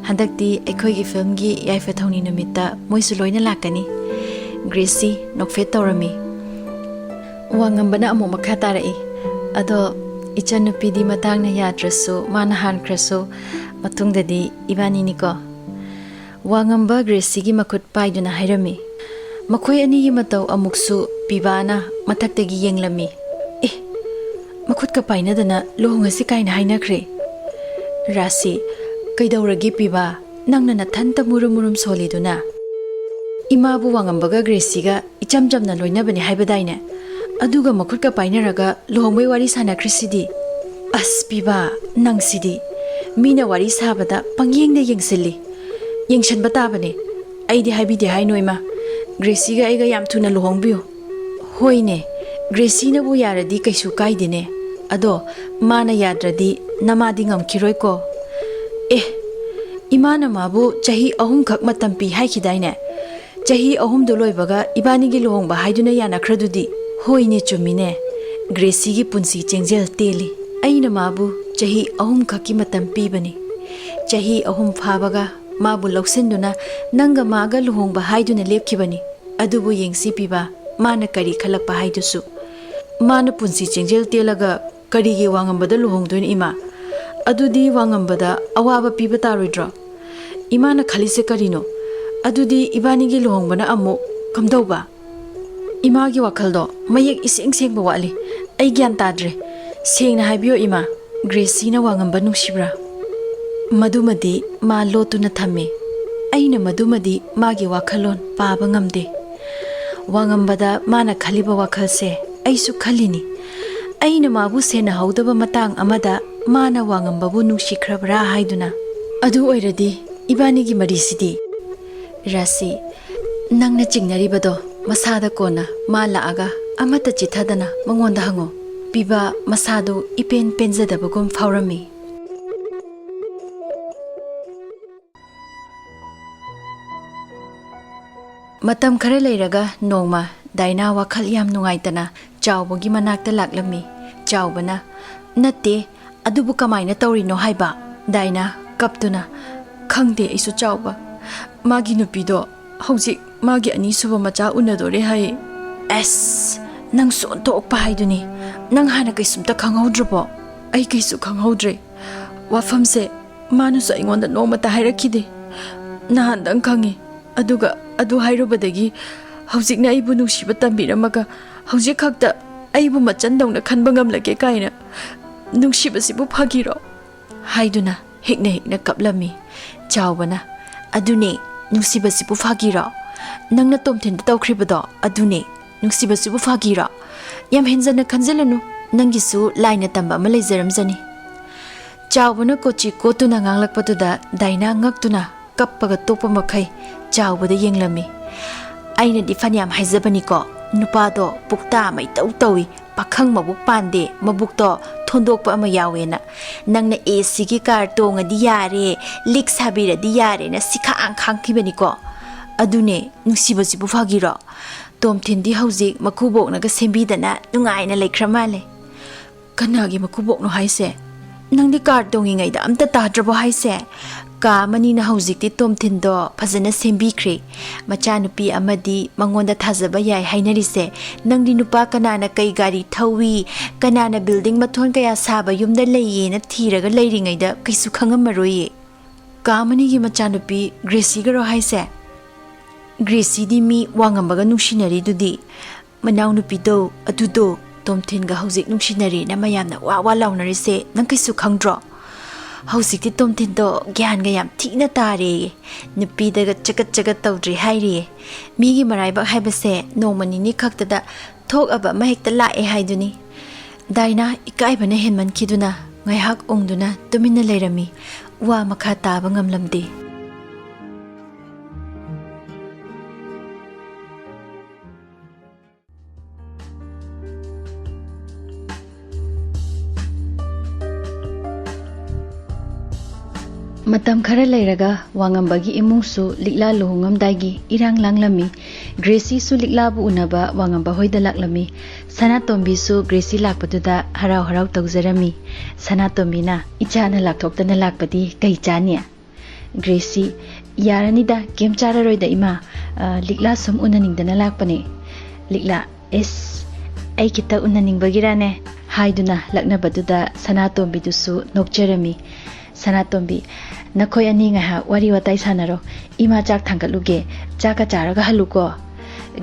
ꯍꯟꯗꯛꯇꯤ ꯑꯩꯈꯣꯏꯒꯤ ꯐꯤꯂꯝꯒꯤ ꯌꯥꯏꯐ ꯊꯧꯅꯤ ꯅꯨꯃꯤꯠꯇ ꯃꯣꯏꯁꯨ ꯂꯣꯏꯅ ꯂꯥꯛꯀꯅꯤ"꯫ ꯒ꯭ꯔꯦꯁꯤ ꯅꯣꯛꯐꯦꯠ ꯇꯧꯔꯝꯃꯤ꯫ ꯋꯥꯉꯝꯕꯅ ꯑꯃꯨꯛ ꯃꯈꯥ ꯇꯥꯔꯛꯏ, "ꯑꯗꯣ ꯏꯆꯟꯅꯨꯄꯤꯗꯤ ꯃꯇꯥꯡꯅ ꯌꯥꯗ꯭ꯔꯁꯨ, ꯃꯥꯅ ꯍꯥꯟꯈ꯭ꯔꯁꯨ, ꯃꯇꯨꯡꯗꯗꯤ ꯏꯕꯥꯅꯤꯅꯤꯀꯣ"꯫ ꯋꯥꯉꯝꯕ ꯒ꯭ꯔꯦꯁꯤꯒꯤ ꯃꯈꯨꯠ ꯄꯥꯏꯗꯨꯅ ꯍꯥꯏꯔꯝꯃꯤ꯫ ꯃꯈꯣꯏ ꯑꯅꯤꯒꯤ ꯃꯇꯧ ꯑꯃꯨꯛꯁꯨ ꯄꯤꯕꯥꯅ ꯃꯊꯛꯇꯒꯤ ꯌꯦꯡꯂꯝꯃꯤ꯫ "ꯑꯦ, ꯃꯈꯨꯠꯀ ꯄꯥꯏꯅꯗꯅ ꯂꯨꯍꯣꯡꯉꯁꯤ ꯀꯥꯏꯅ ꯍꯥꯏꯅꯈ꯭ꯔꯦ"꯫ ꯔꯥꯁꯤ, "ꯀꯩꯗꯧꯔꯒꯦ ꯄꯤꯕꯥ? ꯅꯪꯅ ꯅꯊꯟꯇ ꯃꯨꯔꯨꯝ ꯃꯨꯔꯨꯝ ꯁꯣꯜꯂꯤꯗꯨꯅ? ꯏꯃꯥꯕꯨ ꯋꯥꯉꯝꯕꯒ ꯒ꯭ꯔꯦꯁꯤꯒ ꯏꯆꯝ ꯆꯝꯅ ꯂꯣꯏꯅꯕꯅꯦ ꯍꯥꯏꯕꯗꯥꯏꯅꯦ? ꯑꯗꯨꯒ ꯃꯈꯨꯠꯀ ꯄꯥꯏꯅꯔꯒ ꯂꯨꯍꯣꯡꯕꯩ ꯋꯥꯔꯤ ꯁꯥꯟꯅꯈ꯭ꯔꯤꯁꯤꯗꯤ? ꯑꯁ ꯄꯤꯕꯥ, ꯅꯪꯁꯤꯗꯤ! ꯃꯤꯅ ꯋꯥꯔꯤ ꯁꯥꯕꯗ ꯄꯪꯌꯦꯡꯗ ꯌꯦꯡꯁꯤꯜꯂꯤ꯫ ꯌꯦꯡꯁꯤꯟꯕ ꯇꯥꯕꯅꯦ꯫ ꯑꯩꯗꯤ ꯍꯥꯏꯕꯤꯗꯦ ꯍꯥꯏꯅꯣ ꯏꯃꯥ꯫ ꯒ꯭ꯔꯦꯁꯤꯒ ꯑꯩꯒ ꯌꯥꯝ ꯊꯨꯅ ꯂꯨꯍꯣꯡꯕꯤꯌꯨ"꯫ "ꯍꯣꯏꯅꯦ, ꯒ꯭ꯔꯦꯁꯤꯅꯕꯨ ꯌꯥꯔꯗꯤ ꯀꯩꯁꯨ ꯀꯥꯏꯗꯦꯅꯦ꯫ ꯑꯗꯣ ꯃꯥꯅ ꯌꯥꯗ꯭ꯔꯗꯤ ꯅꯃꯥꯗꯤ ꯉꯝꯈꯤꯔꯣꯏꯀꯣ꯫ ꯑꯦ, ꯏꯃꯥꯅ ꯃꯥꯕꯨ ꯆꯍꯤ ꯑꯍꯨꯝꯈꯛ ꯃꯇꯝ ꯄꯤ ꯍꯥꯏꯈꯤꯗꯥꯏꯅꯦ? ꯆꯍꯤ ꯑꯍꯨꯝꯗꯨ ꯂꯣꯏꯕꯒ ꯏꯕꯥꯅꯤꯒꯤ ꯂꯨꯍꯣꯡꯕ ꯍꯥꯏꯗꯨꯅ ꯌꯥꯅꯈ꯭ꯔꯗꯨꯗꯤ꯫ ꯍꯣꯏꯅꯦ, ꯆꯨꯝꯃꯤꯅꯦ꯫ ꯒ꯭ꯔꯦꯁꯤꯒꯤ ꯄꯨꯟꯁꯤ ꯆꯦꯡꯖꯦꯜ ꯇꯦꯜꯂꯤ꯫ ꯑꯩꯅ ꯃꯥꯕꯨ ꯆꯍꯤ ꯑꯍꯨꯝꯈꯛꯀꯤ ꯃꯇꯝ ꯄꯤꯕꯅꯤ꯫ ꯆꯍꯤ ꯑꯍꯨꯝ ꯐꯥꯕꯒ ꯃꯥꯕꯨ ꯂꯧꯁꯤꯟꯗꯨꯅ ꯅꯪꯒ ꯃꯥꯒ ꯂꯨꯍꯣꯡꯕ ꯍꯥꯏꯗꯨꯅ ꯂꯦꯞꯈꯤꯕꯅꯤ꯫ ꯑꯗꯨꯕꯨ ꯌꯦꯡꯁꯤ ꯄꯤꯕ, ꯃꯥꯅ ꯀꯔꯤ ꯈꯜꯂꯛꯄ ꯍꯥꯏꯗꯨꯁꯨ꯫ ꯃꯥꯅ ꯄꯨꯟꯁꯤ ꯆꯦꯡꯖꯦꯜ ꯇꯦꯜꯂꯒ ꯀꯔꯤꯒꯤ ꯋꯥꯉꯝꯕꯗ ꯂꯨꯍꯣꯡꯗꯣꯏꯅꯣ ꯏꯃꯥ? ꯑꯗꯨꯗꯤ ꯋꯥꯉꯝꯕꯗ ꯑꯋꯥꯕ ꯄꯤꯕ ꯇꯥꯔꯣꯏꯗ꯭ꯔꯣ? ꯏꯃꯥꯅ ꯈꯜꯂꯤꯁꯦ ꯀꯔꯤꯅꯣ? ꯑꯗꯨꯗꯤ ꯏꯕꯥꯅꯤꯒꯤ ꯂꯨꯍꯣꯡꯕꯅ ꯑꯃꯨꯛ ꯀꯝꯗꯧꯕ? ꯏꯃꯥꯒꯤ ꯋꯥꯈꯜꯗꯣ ꯃꯌꯦꯛ ꯏꯁꯦꯡ ꯁꯦꯡꯕ ꯋꯥꯠꯂꯤ꯫ ꯑꯩ ꯒ꯭ꯌꯥꯟ ꯇꯥꯗ꯭ꯔꯦ꯫ ꯁꯦꯡꯅ ꯍꯥꯏꯕꯤꯌꯣ ꯏꯃꯥ, ꯒ꯭ꯔꯦꯁꯤꯅ ꯋꯥꯉꯝꯕ ꯅꯨꯡꯁꯤꯕ꯭ꯔꯥ? ꯃꯗꯨꯃꯗꯤ ꯃꯥ ꯂꯣꯠꯇꯨꯅ ꯊꯝꯃꯤ꯫ ꯑꯩꯅ ꯃꯗꯨꯃꯗꯤ ꯃꯥꯒꯤ ꯋꯥꯈꯜꯂꯣꯟ ꯄꯥꯕ ꯉꯝꯗꯦ꯫ ꯋꯥꯉꯝꯕꯗ ꯃꯥꯅ ꯈꯜꯂꯤꯕ ꯋꯥꯈꯜꯁꯦ ꯑꯩꯁꯨ ꯈꯜꯂꯤꯅꯤ꯫ ꯑꯩꯅ ꯃꯥꯕꯨ ꯁꯦꯟꯅꯍꯧꯗꯕ ꯃꯇꯥꯡ ꯑꯃꯗ ꯃꯥꯅ ꯋꯥꯉꯝꯕꯕꯨ ꯅꯨꯡꯁꯤꯈ꯭ꯔꯕ꯭ꯔꯥ ꯍꯥꯏꯗꯨꯅ꯫ ꯑꯗꯨ ꯑꯣꯏꯔꯗꯤ ꯏꯕꯥꯅꯤꯒꯤ ꯃꯔꯤꯁꯤꯗꯤ? ꯔꯥꯁꯤ, ꯅꯪꯅ ꯆꯤꯡꯅꯔꯤꯕꯗꯣ ꯃꯁꯥꯗ ꯀꯣꯟꯅ ꯃꯥ ꯂꯥꯛꯑꯒ ꯑꯃꯠꯇ ꯆꯤꯠꯊꯗꯅ ꯃꯉꯣꯟꯗ ꯍꯪꯉꯣ꯫ ꯄꯤꯕ ꯃꯁꯥꯗꯨ ꯏꯄꯦꯟ ꯄꯦꯟꯖꯗꯕꯒꯨꯝ ꯐꯥꯎꯔꯝꯃꯤ꯫ ꯃꯇꯝ ꯈꯔ ꯂꯩꯔꯒ ꯅꯣꯡꯃ ꯗꯥꯏꯅꯥ ꯋꯥꯈꯜ ꯌꯥꯝ ꯅꯨꯡꯉꯥꯏꯇꯅ ꯆꯥꯎꯕꯒꯤ ꯃꯅꯥꯛꯇ ꯂꯥꯛꯂꯝꯃꯤ꯫ ꯆꯥꯎꯕꯅ, "ꯅꯠꯇꯦ, ꯑꯗꯨꯕꯨ ꯀꯃꯥꯏꯅ ꯇꯧꯔꯤꯅꯣ ꯍꯥꯏꯕ?" ꯗꯥꯏꯅꯥ ꯀꯞꯇꯨꯅ, "ꯈꯪꯗꯦ ꯑꯩꯁꯨ ꯆꯥꯎꯕ꯫ ꯃꯥꯒꯤ ꯅꯨꯄꯤꯗꯣ ꯍꯧꯖꯤꯛ ꯃꯥꯒꯤ ꯑꯅꯤꯁꯨꯕ ꯃꯆꯥ ꯎꯅꯗꯣꯔꯦ ꯍꯥꯏ꯫" ꯑꯁ, ꯅꯪꯁꯨ ꯑꯣꯟꯊꯣꯛꯄ ꯍꯥꯏꯗꯨꯅꯤ꯫ ꯅꯪ ꯍꯥꯟꯅ ꯀꯩꯁꯨꯝꯇ ꯈꯪꯍꯧꯗ꯭ꯔꯕꯣ? ꯑꯩ ꯀꯩꯁꯨ ꯈꯪꯍꯧꯗ꯭ꯔꯦ꯫ ꯋꯥꯐꯝꯁꯦ ꯃꯥꯅꯁꯨ ꯑꯩꯉꯣꯟꯗ ꯅꯣꯡꯃꯇ ꯍꯥꯏꯔꯛꯈꯤꯗꯦ꯫ ꯅꯍꯥꯟꯗꯪ ꯈꯪꯉꯤ꯫ ꯑꯗꯨꯒ ꯑꯗꯨ ꯍꯥꯏꯔꯨꯕꯗꯒꯤ ꯍꯧꯖꯤꯛꯅ ꯑꯩꯕꯨ ꯅꯨꯡꯁꯤꯕ ꯇꯝꯕꯤꯔꯝꯃꯒ ꯍꯧꯖꯤꯛ ꯈꯛꯇ ꯑꯩꯕꯨ ꯃꯆꯟꯗꯧꯅ ꯈꯟꯕ ꯉꯝꯂꯒꯦ ꯀꯥꯏꯅ꯫ ꯅꯨꯡꯁꯤꯕꯁꯤꯕꯨ ꯐꯥꯒꯤꯔꯣ? ꯍꯥꯏꯗꯨꯅ ꯍꯤꯛꯅ ꯍꯤꯛꯅ ꯀꯞꯂꯝꯃꯤ꯫ ꯆꯥꯎꯕꯅ, "ꯑꯗꯨꯅꯦ, ꯅꯨꯡꯁꯤꯕꯁꯤꯕꯨ ꯐꯥꯒꯤꯔꯣ? ꯅꯪꯅ ꯇꯣꯝꯊꯤꯟꯗ ꯇꯧꯈ꯭ꯔꯤꯕꯗꯣ ꯑꯗꯨꯅꯦ꯫ ꯅꯨꯡꯁꯤꯕꯁꯤꯕꯨ ꯐꯥꯒꯤꯔꯣ? ꯌꯥꯝ ꯍꯦꯟꯖꯟꯅ ꯈꯟꯖꯤꯜꯂꯨꯅꯨ꯫ ꯅꯪꯒꯤꯁꯨ ꯂꯥꯏꯅ ꯇꯝꯕ ꯑꯃ ꯂꯩꯖꯔꯝꯖꯅꯤ꯫" ꯆꯥꯎꯕꯅ ꯀꯣꯆꯤ ꯀꯣꯠꯇꯨꯅ ꯉꯥꯡꯂꯛꯄꯗꯨꯗ ꯗꯥꯏꯅꯥ ꯉꯛꯇꯨꯅ ꯀꯞꯄꯒ ꯇꯣꯛꯄ ꯃꯈꯩ ꯆꯥꯎꯕꯗ ꯌꯦꯡꯂꯝꯃꯤ꯫ "ꯑꯩꯅꯗꯤ ꯐꯅꯌꯥꯝ ꯍꯥꯏꯖꯕꯅꯤꯀꯣ, ꯅꯨꯄꯥꯗꯣ ꯄꯨꯛꯇꯥ ꯑꯃ ꯏꯇꯧ ꯇꯧꯏ, ꯄꯥꯈꯪ ꯃꯕꯨꯛ ꯄꯥꯟꯗꯦ, ꯃꯕꯨꯛꯇꯣ ꯊꯣꯟꯗꯣꯛꯄ ꯑꯃ ꯌꯥꯎꯋꯦꯅ꯫ ꯅꯪꯅ ꯑꯦ ꯁꯤꯒꯤ ꯀꯥꯔ ꯇꯣꯡꯉꯗꯤ ꯌꯥꯔꯦ, ꯂꯤꯛ ꯁꯥꯕꯤꯔꯗꯤ ꯌꯥꯔꯦꯅ ꯁꯤꯈꯥꯡ ꯈꯥꯡꯈꯤꯕꯅꯤꯀꯣ꯫ ꯑꯗꯨꯅꯦ, ꯅꯨꯡꯁꯤꯕꯁꯤꯕꯨ ꯐꯥꯒꯤꯔꯣ? ꯇꯣꯝꯊꯤꯟꯗꯤ ꯍꯧꯖꯤꯛ ꯃꯀꯨꯕꯣꯛꯅꯒ ꯁꯦꯝꯕꯤꯗꯅ ꯅꯨꯡꯉꯥꯏꯅ ꯂꯩꯈ꯭ꯔ ꯃꯥꯜꯂꯦ꯫ ꯀꯅꯥꯒꯤ ꯃꯀꯨꯕꯣꯛꯅꯣ ꯍꯥꯏꯁꯦ? ꯅꯪꯗꯤ ꯀꯥꯔ ꯇꯣꯡꯉꯤꯉꯩꯗ ꯑꯝꯇ ꯇꯥꯗ꯭ꯔꯕꯣ ꯍꯥꯏꯁꯦ? ꯀꯥ ꯑꯃꯅꯤꯅ ꯍꯧꯖꯤꯛꯇꯤ ꯇꯣꯝꯊꯤꯟꯗꯣ ꯐꯖꯅ ꯁꯦꯝꯕꯤꯈ꯭ꯔꯦ꯫ ꯃꯆꯥꯅꯨꯄꯤ ꯑꯃꯗꯤ ꯃꯉꯣꯟꯗ ꯊꯥꯖꯕ ꯌꯥꯏ ꯍꯥꯏꯅꯔꯤꯁꯦ꯫ ꯅꯪꯗꯤ ꯅꯨꯄꯥ ꯀꯅꯥꯅ ꯀꯩ ꯒꯥꯔꯤ ꯊꯧꯏ, ꯀꯅꯥꯅ ꯕꯤꯜꯗꯤꯡ ꯃꯊꯣꯟ ꯀꯌꯥ ꯁꯥꯕ ꯌꯨꯝꯗ ꯂꯩꯌꯦꯅ ꯊꯤꯔꯒ ꯂꯩꯔꯤꯉꯩꯗ ꯀꯩꯁꯨ ꯈꯪꯉꯝꯃꯔꯣꯏꯌꯦ꯫ ꯀꯥ ꯑꯃꯅꯤꯒꯤ ꯃꯆꯥꯅꯨꯄꯤ ꯒ꯭ꯔꯦꯁꯤꯒꯔꯣ ꯍꯥꯏꯁꯦ? ꯒ꯭ꯔꯦꯁꯤꯗꯤ ꯃꯤ ꯋꯥꯡꯉꯝꯕꯒ ꯅꯨꯡꯁꯤꯅꯔꯤꯗꯨꯗꯤ꯫ ꯃꯅꯥꯎꯅꯨꯄꯤꯗꯣ ꯑꯗꯨꯗꯣ ꯇꯣꯝꯊꯤꯟꯒ ꯍꯧꯖꯤꯛ ꯅꯨꯡꯁꯤꯅꯔꯦꯅ ꯃꯌꯥꯝꯅ ꯋꯥ ꯋꯥ ꯂꯥꯎꯅꯔꯤꯁꯦ ꯅꯪ ꯀꯩꯁꯨ ꯈꯪꯗ꯭ꯔꯣ? ꯍꯧꯖꯤꯛꯇꯤ ꯇꯣꯝꯊꯤꯟꯗꯣ ꯒ꯭ꯌꯥꯟꯒ ꯌꯥꯝ ꯊꯤꯅ ꯇꯥꯔꯦꯌꯦ꯫ ꯅꯨꯄꯤꯗꯒ ꯆꯒꯠ ꯆꯒꯠ ꯇꯧꯗ꯭ꯔꯦ ꯍꯥꯏꯔꯤꯌꯦ꯫ ꯃꯤꯒꯤ ꯃꯔꯥꯏꯕꯛ ꯍꯥꯏꯕꯁꯦ ꯅꯣꯡꯃ ꯅꯤꯅꯤ ꯈꯛꯇꯗ ꯊꯣꯛꯑꯕ ꯑꯃ ꯍꯦꯛꯇ ꯂꯥꯛꯑꯦ ꯍꯥꯏꯗꯨꯅꯤ꯫ ꯗꯥꯏꯅꯥ ꯏꯀꯥꯏꯕꯅ ꯍꯦꯟꯃꯟꯈꯤꯗꯨꯅ ꯉꯥꯏꯍꯥꯛ ꯎꯪꯗꯨꯅ ꯇꯨꯃꯤꯟꯅ ꯂꯩꯔꯝꯃꯤ꯫ ꯋꯥ ꯃꯈꯥ ꯇꯥꯕ ꯉꯝꯂꯝꯗꯦ꯫ ꯃꯇꯝ ꯈꯔ ꯂꯩꯔꯒ ꯋꯥꯉꯝꯕꯒꯤ ꯏꯃꯨꯡꯁꯨ ꯂꯤꯛꯂꯥ ꯂꯨꯍꯣꯡꯉꯝꯗꯥꯏꯒꯤ ꯏꯔꯥꯡ ꯂꯥꯡꯂꯝꯃꯤ꯫ ꯒ꯭ꯔꯦꯁꯤꯁꯨ ꯂꯤꯛꯂꯥꯕꯨ ꯎꯅꯕ ꯋꯥꯉꯝꯕ ꯍꯣꯏꯗ ꯂꯥꯛꯂꯝꯃꯤ꯫ ꯁꯅꯥꯇꯣꯝꯕꯤꯁꯨ ꯒ꯭ꯔꯦꯁꯤ ꯂꯥꯛꯄꯗꯨꯗ ꯍꯔꯥꯎ ꯍꯔꯥꯎ ꯇꯧꯖꯔꯝꯃꯤ꯫ ꯁꯅꯥꯇꯣꯝꯕꯤꯅ, "ꯏꯆꯥꯅ ꯂꯥꯛꯊꯣꯛꯇꯅ ꯂꯥꯛꯄꯗꯤ ꯀꯩ ꯆꯥꯅꯤ?" ꯒ꯭ꯔꯦꯁꯤ, "ꯌꯥꯔꯅꯤꯗ, ꯀꯩꯝ ꯆꯥꯔꯔꯣꯏꯗ ꯏꯃꯥ꯫ ꯑ, ꯂꯤꯛꯂꯥ ꯁꯨꯝ ꯎꯅꯅꯤꯡꯗꯅ ꯂꯥꯛꯄꯅꯦ꯫" ꯂꯤꯛꯂꯥ, "ꯑꯦꯁ, ꯑꯩ ꯈꯤꯇ ꯎꯅꯅꯤꯡꯕꯒꯤꯔꯥꯅꯦ?" ꯍꯥꯏꯗꯨꯅ ꯂꯛꯅꯕꯗꯨꯗ ꯁꯅꯥꯇꯣꯝꯕꯤꯗꯨꯁꯨ ꯅꯣꯛꯆꯔꯝꯃꯤ꯫ ꯁꯅꯥꯇꯣꯝꯕꯤ, "ꯅꯈꯣꯏ ꯑꯅꯤ ꯉꯥꯏꯍꯥꯛ ꯋꯥꯔꯤ ꯋꯥꯇꯥꯏ ꯁꯥꯟꯅꯔꯣ꯫ ꯏꯃꯥ ꯆꯥꯛ ꯊꯥꯡꯒꯠꯂꯨꯒꯦ꯫ ꯆꯥꯛꯀ ꯆꯥꯔꯒ ꯍꯜꯂꯨꯀꯣ꯫"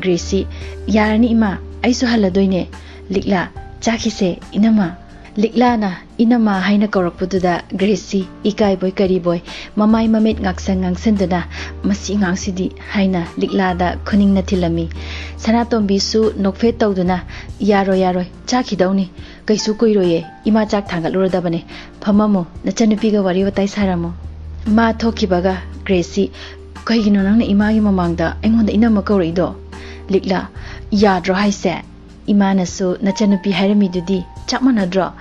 ꯒ꯭ꯔꯦꯁꯤ, "ꯌꯥꯔꯅꯤ ꯏꯃꯥ, ꯑꯩꯁꯨ ꯍꯜꯂꯗꯣꯏꯅꯦ꯫" ꯂꯤꯛꯂꯥ, "ꯆꯥꯈꯤꯁꯦ ꯏꯅꯝꯃ꯫" ꯂꯤꯛꯂꯥꯅ ꯏꯅꯝꯃ ꯍꯥꯏꯅ ꯀꯧꯔꯛꯄꯗꯨꯗ ꯒ꯭ꯔꯦꯁꯤ ꯏꯀꯥꯏꯕꯣꯏ ꯀꯔꯤꯕꯣꯏ ꯃꯃꯥꯏ ꯃꯃꯤꯠ ꯉꯥꯛꯁꯪ ꯉꯥꯡꯁꯤꯟꯗꯨꯅ, "ꯃꯁꯤ ꯑꯉꯥꯡꯁꯤꯗꯤ" ꯍꯥꯏꯅ ꯂꯤꯛꯂꯥꯗ ꯈꯨꯅꯤꯡꯅ ꯊꯤꯜꯂꯝꯃꯤ꯫ ꯁꯅꯥꯇꯣꯝꯕꯤꯁꯨ ꯅꯣꯛꯐꯦꯠ ꯇꯧꯗꯨꯅ, "ꯌꯥꯔꯣꯏ, ꯌꯥꯔꯣꯏ, ꯆꯥꯈꯤꯗꯧꯅꯤ꯫ ꯀꯩꯁꯨ ꯀꯨꯏꯔꯣꯏꯌꯦ, ꯏꯃꯥ ꯆꯥꯛ ꯊꯥꯡꯒꯠꯂꯨꯔꯗꯕꯅꯦ꯫ ꯐꯝꯃꯝꯃꯣ, ꯅꯆꯟꯅꯨꯄꯤꯒ ꯋꯥꯔꯤ ꯋꯥꯇꯥꯏ ꯁꯥꯔꯝꯃꯣ꯫" ꯃꯥ ꯊꯣꯛꯈꯤꯕꯒ ꯒ꯭ꯔꯦꯁꯤ, "ꯀꯩꯒꯤꯅꯣ ꯅꯪꯅ ꯏꯃꯥꯒꯤ ꯃꯃꯥꯡꯗ ꯑꯩꯉꯣꯟꯗ ꯏꯅꯝꯃ ꯀꯧꯔꯛꯏꯗꯣ?" ꯂꯤꯛꯂꯥ, ꯌꯥꯗ꯭ꯔꯣ ꯍꯥꯏꯁꯦ? ꯏꯃꯥꯅꯁꯨ ꯅꯆꯟꯅꯨꯄꯤ ꯍꯥꯏꯔꯝꯃꯤꯗꯨꯗꯤ ꯆꯞ ꯃꯥꯟꯅꯗ꯭ꯔꯣ?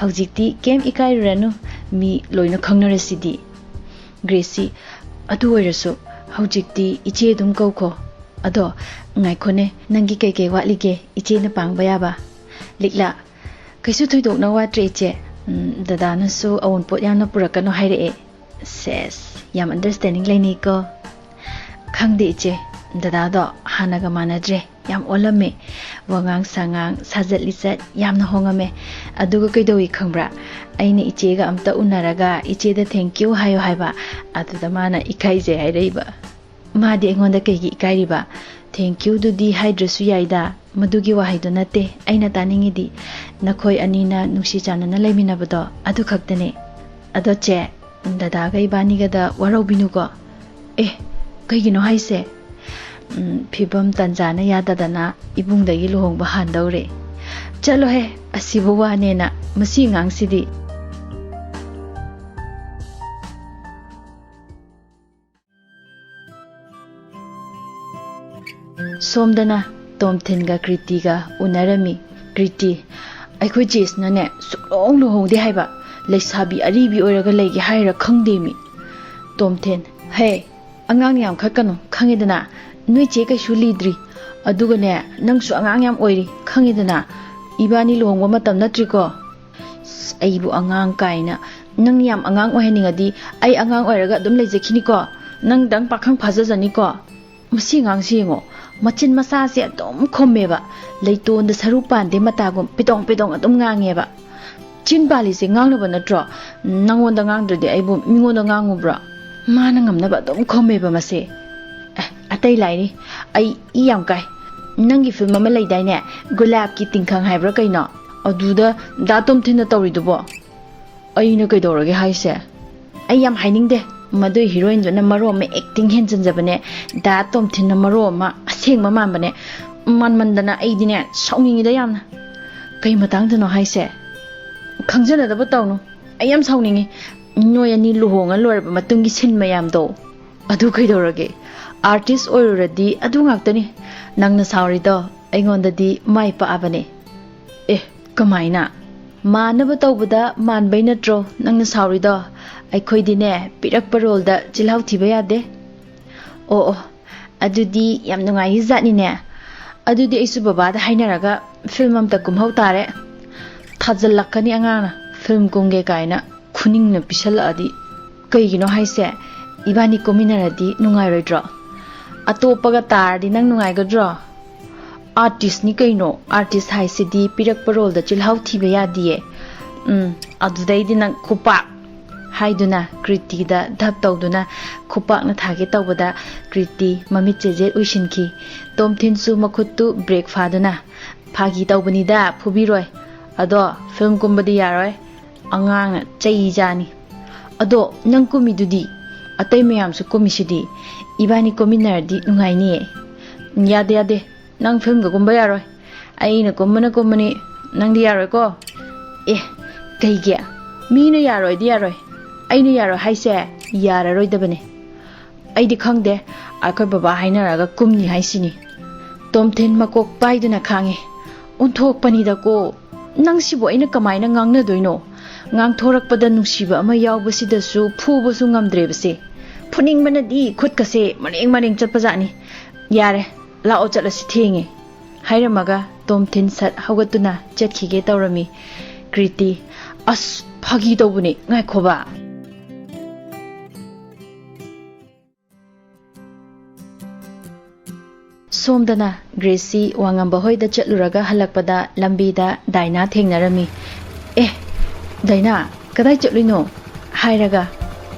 ꯍꯧꯖꯤꯛꯇꯤ ꯀꯩꯝ ꯏꯀꯥꯏꯔꯨꯔꯅꯨ, ꯃꯤ ꯂꯣꯏꯅ ꯈꯪꯅꯔꯁꯤꯗꯤ꯫ ꯒ꯭ꯔꯦꯁꯤ, ꯑꯗꯨ ꯑꯣꯏꯔꯁꯨ ꯍꯧꯖꯤꯛꯇꯤ ꯏꯆꯦ ꯑꯗꯨꯝ ꯀꯧꯈꯣ꯫ ꯑꯗꯣ ꯉꯥꯏꯈꯣꯅꯦ, ꯅꯪꯒꯤ ꯀꯩꯀꯩ ꯋꯥꯠꯂꯤꯒꯦ ꯏꯆꯦꯅ ꯄꯥꯡꯕ ꯌꯥꯕ? ꯂꯤꯛꯂꯥ, ꯀꯩꯁꯨ ꯊꯣꯏꯗꯣꯛꯅ ꯋꯥꯠꯇ꯭ꯔꯦ ꯏꯆꯦ꯫ ꯎꯝ, ꯗꯗꯥꯅꯁꯨ ꯑꯋꯨꯟꯄꯣꯠ ꯌꯥꯝꯅ ꯄꯨꯔꯛꯀꯅꯨ ꯍꯥꯏꯔꯛꯑꯦ꯫ ꯁꯦꯁ, ꯌꯥꯝ ꯑꯟꯗꯔꯁꯇꯦꯟꯗꯤꯡ ꯂꯩꯅꯩꯀꯣ꯫ ꯈꯪꯗꯦ ꯏꯆꯦ, ꯗꯗꯥꯗꯣ ꯍꯥꯟꯅꯒ ꯃꯥꯟꯅꯗ꯭ꯔꯦ, ꯌꯥꯝ ꯑꯣꯜꯂꯝꯃꯦ꯫ ꯋꯥꯉꯥꯡ ꯁꯉꯥꯡ, ꯁꯥꯖꯠ ꯂꯤꯆꯠ ꯌꯥꯝꯅ ꯍꯣꯡꯉꯝꯃꯦ꯫ ꯑꯗꯨꯒ ꯀꯩꯗꯧꯏ ꯈꯪꯕ꯭ꯔꯥ? ꯑꯩꯅ ꯏꯆꯦꯒ ꯑꯝꯇ ꯎꯅꯔꯒ ꯏꯆꯦꯗ thank you ꯍꯥꯏꯌꯣ ꯍꯥꯏꯕ, ꯑꯗꯨꯗ ꯃꯥꯅ ꯏꯀꯥꯏꯖꯩ ꯍꯥꯏꯔꯛꯏꯕ꯫ ꯃꯥꯗꯤ ꯑꯩꯉꯣꯟꯗ ꯀꯩꯒꯤ ꯏꯀꯥꯏꯔꯤꯕ? Thank youꯗꯨꯗꯤ ꯍꯥꯏꯗ꯭ꯔꯁꯨ ꯌꯥꯏꯗ, ꯃꯗꯨꯒꯤ ꯋꯥꯍꯩꯗꯣ ꯅꯠꯇꯦ ꯑꯩꯅ ꯇꯥꯅꯤꯡꯉꯤꯗꯤ꯫ ꯅꯈꯣꯏ ꯑꯅꯤꯅ ꯅꯨꯡꯁꯤ ꯆꯥꯟꯅꯅ ꯂꯩꯃꯤꯟꯅꯕꯗꯣ, ꯑꯗꯨ ꯈꯛꯇꯅꯦ꯫ ꯑꯗꯣ ꯆꯦ, ꯗꯗꯥꯒ ꯏꯕꯥꯅꯤꯒꯗ ꯋꯥꯔꯧꯕꯤꯅꯨꯀꯣ꯫ ꯑꯦ, ꯀꯩꯒꯤꯅꯣ ꯍꯥꯏꯁꯦ? ꯎꯝ, ꯐꯤꯕꯝ ꯇꯟꯖꯥꯅ ꯌꯥꯗꯗꯅ ꯏꯕꯨꯡꯗꯒꯤ ꯂꯨꯍꯣꯡꯕ ꯍꯥꯟꯗꯧꯔꯦ꯫ ꯆꯠꯂꯣꯍꯦ, ꯑꯁꯤꯕꯨ ꯋꯥꯅꯦꯅ, ꯃꯁꯤ ꯑꯉꯥꯡꯁꯤꯗꯤ꯫ ꯁꯣꯝꯗꯅ ꯇꯣꯝꯊꯤꯟꯒ ꯀ꯭ꯔꯤꯇꯤꯒ ꯎꯅꯔꯝꯃꯤ꯫ ꯀ꯭ꯔꯤꯇꯤ, ꯑꯩꯈꯣꯏ ꯆꯦꯁꯤꯅꯅꯦ ꯁꯨꯛꯂꯣꯡ ꯂꯨꯍꯣꯡꯗꯦ ꯍꯥꯏꯕ, ꯂꯩꯁꯥꯕꯤ ꯑꯔꯤꯕꯤ ꯑꯣꯏꯔꯒ ꯂꯩꯒꯦ ꯍꯥꯏꯔ ꯈꯪꯗꯦꯃꯤ꯫ ꯇꯣꯝꯊꯤꯟ, ꯍꯦ, ꯑꯉꯥꯡ ꯌꯥꯝ ꯈꯠꯀꯅꯨ, ꯈꯪꯉꯦꯗꯅ, ꯅꯣꯏ ꯆꯦ ꯀꯩꯁꯨ ꯂꯤꯗ꯭ꯔꯤ꯫ ꯑꯗꯨꯒꯅꯦ, ꯅꯪꯁꯨ ꯑꯉꯥꯡ ꯌꯥꯝ ꯑꯣꯏꯔꯤ, ꯈꯪꯉꯦꯗꯅ, ꯏꯕꯥꯅꯤ ꯂꯨꯍꯣꯡꯕ ꯃꯇꯝ ꯅꯠꯇ꯭ꯔꯤꯀꯣ꯫ ꯑꯁ, ꯑꯩꯕꯨ ꯑꯉꯥꯡ ꯀꯥꯏꯅ꯫ ꯅꯪ ꯌꯥꯝ ꯑꯉꯥꯡ ꯑꯣꯏꯍꯟꯅꯤꯡꯉꯗꯤ ꯑꯩ ꯑꯉꯥꯡ ꯑꯣꯏꯔꯒ ꯑꯗꯨꯝ ꯂꯩꯖꯈꯤꯅꯤꯀꯣ꯫ ꯅꯪꯗꯪ ꯄꯥꯈꯪ ꯐꯥꯖꯖꯅꯤꯀꯣ꯫ ꯃꯁꯤ ꯑꯉꯥꯡꯁꯤ ꯌꯦꯡꯉꯣ, ꯃꯆꯤꯟ ꯃꯆꯥꯁꯦ ꯑꯗꯨꯝ ꯈꯨꯝꯃꯦꯕ, ꯂꯩꯇꯣꯟꯗ ꯁꯔꯨ ꯄꯥꯟꯗꯦ ꯃꯇꯥꯒꯨꯝ ꯄꯤꯗꯣꯡ ꯄꯤꯗꯣꯡ ꯑꯗꯨꯝ ꯉꯥꯡꯉꯦꯕ꯫ ꯆꯤꯟ ꯄꯥꯜꯂꯤꯁꯦ ꯉꯥꯡꯅꯕ ꯅꯠꯇ꯭ꯔꯣ? ꯅꯪꯉꯣꯟꯗ ꯉꯥꯡꯗ꯭ꯔꯗꯤ ꯑꯩꯕꯨ ꯃꯤꯉꯣꯟꯗ ꯉꯥꯡꯉꯨꯕ꯭ꯔꯣ? ꯃꯥꯅ ꯉꯝꯅꯕ ꯑꯗꯨꯝ ꯈꯨꯝꯃꯦꯕ ꯃꯁꯦ꯫ ꯑꯦ, ꯑꯇꯩ ꯂꯥꯏꯔꯤ, ꯑꯩ ꯏ ꯌꯥꯝ ꯀꯥꯏ꯫ ꯅꯪꯒꯤ ꯐꯤꯂꯝ ꯑꯃ ꯂꯩꯗꯥꯏꯅꯦ, ꯒꯨꯂꯥꯞꯀꯤ ꯇꯤꯡꯈꯪ ꯍꯥꯏꯕ꯭ꯔꯥ ꯀꯩꯅꯣ? ꯑꯗꯨꯗ ꯗꯥ ꯇꯣꯝꯊꯤꯟꯅ ꯇꯧꯔꯤꯗꯨꯕꯣ? ꯑꯩꯅ ꯀꯩꯗꯧꯔꯒꯦ ꯍꯥꯏꯁꯦ? ꯑꯩ ꯌꯥꯝ ꯍꯥꯏꯅꯤꯡꯗꯦ꯫ ꯃꯗꯨꯏ ꯍꯤꯔꯣꯏꯟꯗꯨꯅ ꯃꯔꯣꯟ ꯑꯃ ꯑꯦꯛꯇꯤꯡ ꯍꯦꯟꯖꯟꯖꯕꯅꯦ, ꯗꯥ ꯇꯣꯝꯊꯤꯟꯅ ꯃꯔꯣꯟ ꯑꯃ ꯑꯁꯦꯡꯕ ꯃꯥꯟꯕꯅꯦ꯫ ꯃꯥꯟꯃꯟꯗꯅ ꯑꯩꯗꯤꯅꯦ ꯁꯥꯎꯅꯤꯡꯉꯤꯗ ꯌꯥꯝꯅ꯫ ꯀꯩ ꯃꯇꯥꯡꯗꯅꯣ ꯍꯥꯏꯁꯦ? ꯈꯪꯖꯅꯗꯕ ꯇꯧꯅꯨ, ꯑꯩ ꯌꯥꯝ ꯁꯥꯎꯅꯤꯡꯉꯤ꯫ ꯅꯣꯏ ꯑꯅꯤ ꯂꯨꯍꯣꯡꯉ ꯂꯣꯏꯔꯕ ꯃꯇꯨꯡꯒꯤ ꯁꯤꯟ ꯃꯌꯥꯝꯗꯣ꯫ ꯑꯗꯨ ꯀꯩꯗꯧꯔꯒꯦ? ꯑꯥꯔꯇꯤꯁ ꯑꯣꯏꯔꯨꯔꯗꯤ ꯑꯗꯨ ꯉꯥꯛꯇꯅꯤ꯫ ꯅꯪꯅ ꯁꯥꯎꯔꯤꯗꯣ ꯑꯩꯉꯣꯟꯗꯗꯤ ꯃꯥꯏ ꯄꯥꯛꯑꯕꯅꯦ꯫ ꯑꯦ, ꯀꯃꯥꯏꯅ? ꯃꯥꯟꯅꯕ ꯇꯧꯕꯗ ꯃꯥꯟꯕꯩ ꯅꯠꯇ꯭ꯔꯣ ꯅꯪꯅ ꯁꯥꯎꯔꯤꯗꯣ? ꯑꯩꯈꯣꯏꯗꯤꯅꯦ, ꯄꯤꯔꯛꯄ ꯔꯣꯜꯗ ꯆꯤꯜꯍꯥꯎ ꯊꯤꯕ ꯌꯥꯗꯦ꯫ ꯑꯣ ꯑꯣ, ꯑꯗꯨꯗꯤ ꯌꯥꯝ ꯅꯨꯡꯉꯥꯏꯔꯤ ꯖꯥꯠꯅꯤꯅꯦ꯫ ꯑꯗꯨꯗꯤ ꯑꯩꯁꯨ ꯕꯕꯥꯗ ꯍꯥꯏꯅꯔꯒ ꯐꯤꯂꯝ ꯑꯝꯇ ꯀꯨꯝꯍꯧ ꯇꯥꯔꯦ꯫ ꯊꯥꯖꯤꯜꯂꯛꯀꯅꯤ ꯑꯉꯥꯡꯅ ꯐꯤꯂꯝ ꯀꯨꯝꯒꯦ ꯀꯥꯏꯅ ꯈꯨꯅꯤꯡꯅ ꯄꯤꯁꯜꯂꯛꯑꯗꯤ꯫ ꯀꯩꯒꯤꯅꯣ ꯍꯥꯏꯁꯦ? ꯏꯕꯥꯅꯤ ꯀꯨꯝꯃꯤꯟꯅꯔꯗꯤ ꯅꯨꯡꯉꯥꯏꯔꯣꯏꯗ꯭ꯔꯣ? ꯑꯇꯣꯞꯄꯒ ꯇꯥꯔꯗꯤ ꯅꯪ ꯅꯨꯡꯉꯥꯏꯒꯗ꯭ꯔꯣ? ꯑꯥꯔꯇꯤꯁꯅꯤ ꯀꯩꯅꯣ, ꯑꯥꯔꯇꯤꯁ ꯍꯥꯏꯁꯤꯗꯤ ꯄꯤꯔꯛꯄ ꯔꯣꯜꯗ ꯆꯤꯜꯍꯥꯎ ꯊꯤꯕ ꯌꯥꯗꯤꯌꯦ꯫ ꯎꯝ, ꯑꯗꯨꯗꯩꯗꯤ ꯅꯪ ꯈꯨꯄꯥꯛ ꯍꯥꯏꯗꯨꯅ ꯀ꯭ꯔꯤꯇꯤꯗ ꯙꯞ ꯇꯧꯗꯨꯅ ꯈꯨꯄꯥꯛꯅ ꯊꯥꯒꯦ ꯇꯧꯕꯗ ꯀ꯭ꯔꯤꯇꯤ ꯃꯃꯤꯠ ꯆꯦꯖꯦꯠ ꯎꯏꯁꯤꯟꯈꯤ꯫ ꯇꯣꯝꯊꯤꯟꯁꯨ ꯃꯈꯨꯠꯇꯨ ꯕ꯭ꯔꯦꯛ ꯐꯥꯗꯨꯅ, "ꯐꯥꯒꯤ ꯇꯧꯕꯅꯤꯗ, ꯐꯨꯕꯤꯔꯣꯏ꯫ ꯑꯗꯣ ꯐꯤꯂꯝ ꯀꯨꯝꯕꯗꯤ ꯌꯥꯔꯣꯏ, ꯑꯉꯥꯡꯅ ꯆꯩ ꯆꯥꯅꯤ꯫ ꯑꯗꯣ ꯅꯪ ꯀꯨꯝꯃꯤꯗꯨꯗꯤ? ꯑꯇꯩ ꯃꯌꯥꯝꯁꯨ ꯀꯨꯝꯃꯤꯁꯤꯗꯤ꯫ ꯏꯕꯥꯅꯤ ꯀꯨꯝꯃꯤꯟꯅꯔꯗꯤ ꯅꯨꯡꯉꯥꯏꯅꯤꯌꯦ꯫" "ꯌꯥꯗꯦ, ꯌꯥꯗꯦ, ꯅꯪ ꯐꯤꯂꯝꯒ ꯀꯨꯝꯕ ꯌꯥꯔꯣꯏ꯫ ꯑꯩꯅ ꯀꯨꯝꯕꯅ ꯀꯨꯝꯕꯅꯤ, ꯅꯪꯗꯤ ꯌꯥꯔꯣꯏꯀꯣ?" "ꯑꯦ, ꯀꯩꯒꯤ? ꯃꯤꯅ ꯌꯥꯔꯣꯏꯗꯤ ꯌꯥꯔꯣꯏ, ꯑꯩꯅ ꯌꯥꯔꯣꯏ ꯍꯥꯏꯁꯦ ꯌꯥꯔꯔꯣꯏꯗꯕꯅꯦ꯫" "ꯑꯩꯗꯤ ꯈꯪꯗꯦ, ꯑꯩꯈꯣꯏ ꯕꯕꯥ ꯍꯥꯏꯅꯔꯒ ꯀꯨꯝꯅꯤ ꯍꯥꯏꯁꯤꯅꯤ꯫" ꯇꯣꯝꯊꯤꯟ ꯃꯀꯣꯛ ꯄꯥꯏꯗꯨꯅ ꯈꯥꯡꯉꯤ꯫ "ꯑꯣꯟꯊꯣꯛꯄꯅꯤꯗꯀꯣ, ꯅꯪꯁꯤꯕꯨ ꯑꯩꯅ ꯀꯃꯥꯏꯅ ꯉꯥꯡꯅꯗꯣꯏꯅꯣ? ꯉꯥꯡꯊꯣꯔꯛꯄꯗ ꯅꯨꯡꯁꯤꯕ ꯑꯃ ꯌꯥꯎꯕꯁꯤꯗꯁꯨ ꯐꯨꯕꯁꯨ ꯉꯝꯗ꯭ꯔꯦꯕꯁꯦ꯫ ꯐꯨꯅꯤꯡꯕꯅꯗꯤ ꯈꯨꯠꯀꯁꯦ ꯃꯔꯦꯡ ꯃꯔꯦꯡ ꯆꯠꯄꯖꯥꯠꯅꯤ꯫ ꯌꯥꯔꯦ, ꯂꯥꯛꯑꯣ ꯆꯠꯂꯁꯤ, ꯊꯦꯡꯉꯦ꯫" ꯍꯥꯏꯔꯝꯃꯒ ꯇꯣꯝꯊꯤꯟ ꯁꯠ ꯍꯧꯒꯠꯇꯨꯅ ꯆꯠꯈꯤꯒꯦ ꯇꯧꯔꯝꯃꯤ꯫ ꯀ꯭ꯔꯤꯇꯤ, "ꯑꯁ, ꯐꯥꯒꯤ ꯇꯧꯕꯅꯦ, ꯉꯥꯏꯈꯣꯕ꯫" ꯁꯣꯝꯗꯅ ꯒ꯭ꯔꯦꯁꯤ ꯋꯥꯉꯝꯕ ꯍꯣꯏꯗ ꯆꯠꯂꯨꯔꯒ ꯍꯜꯂꯛꯄꯗ ꯂꯝꯕꯤꯗ ꯗꯥꯏꯅꯥ ꯊꯦꯡꯅꯔꯝꯃꯤ꯫ "ꯑꯦ, ꯗꯥꯏꯅꯥ, ꯀꯗꯥꯏ ꯆꯠꯂꯨꯏꯅꯣ?" ꯍꯥꯏꯔꯒ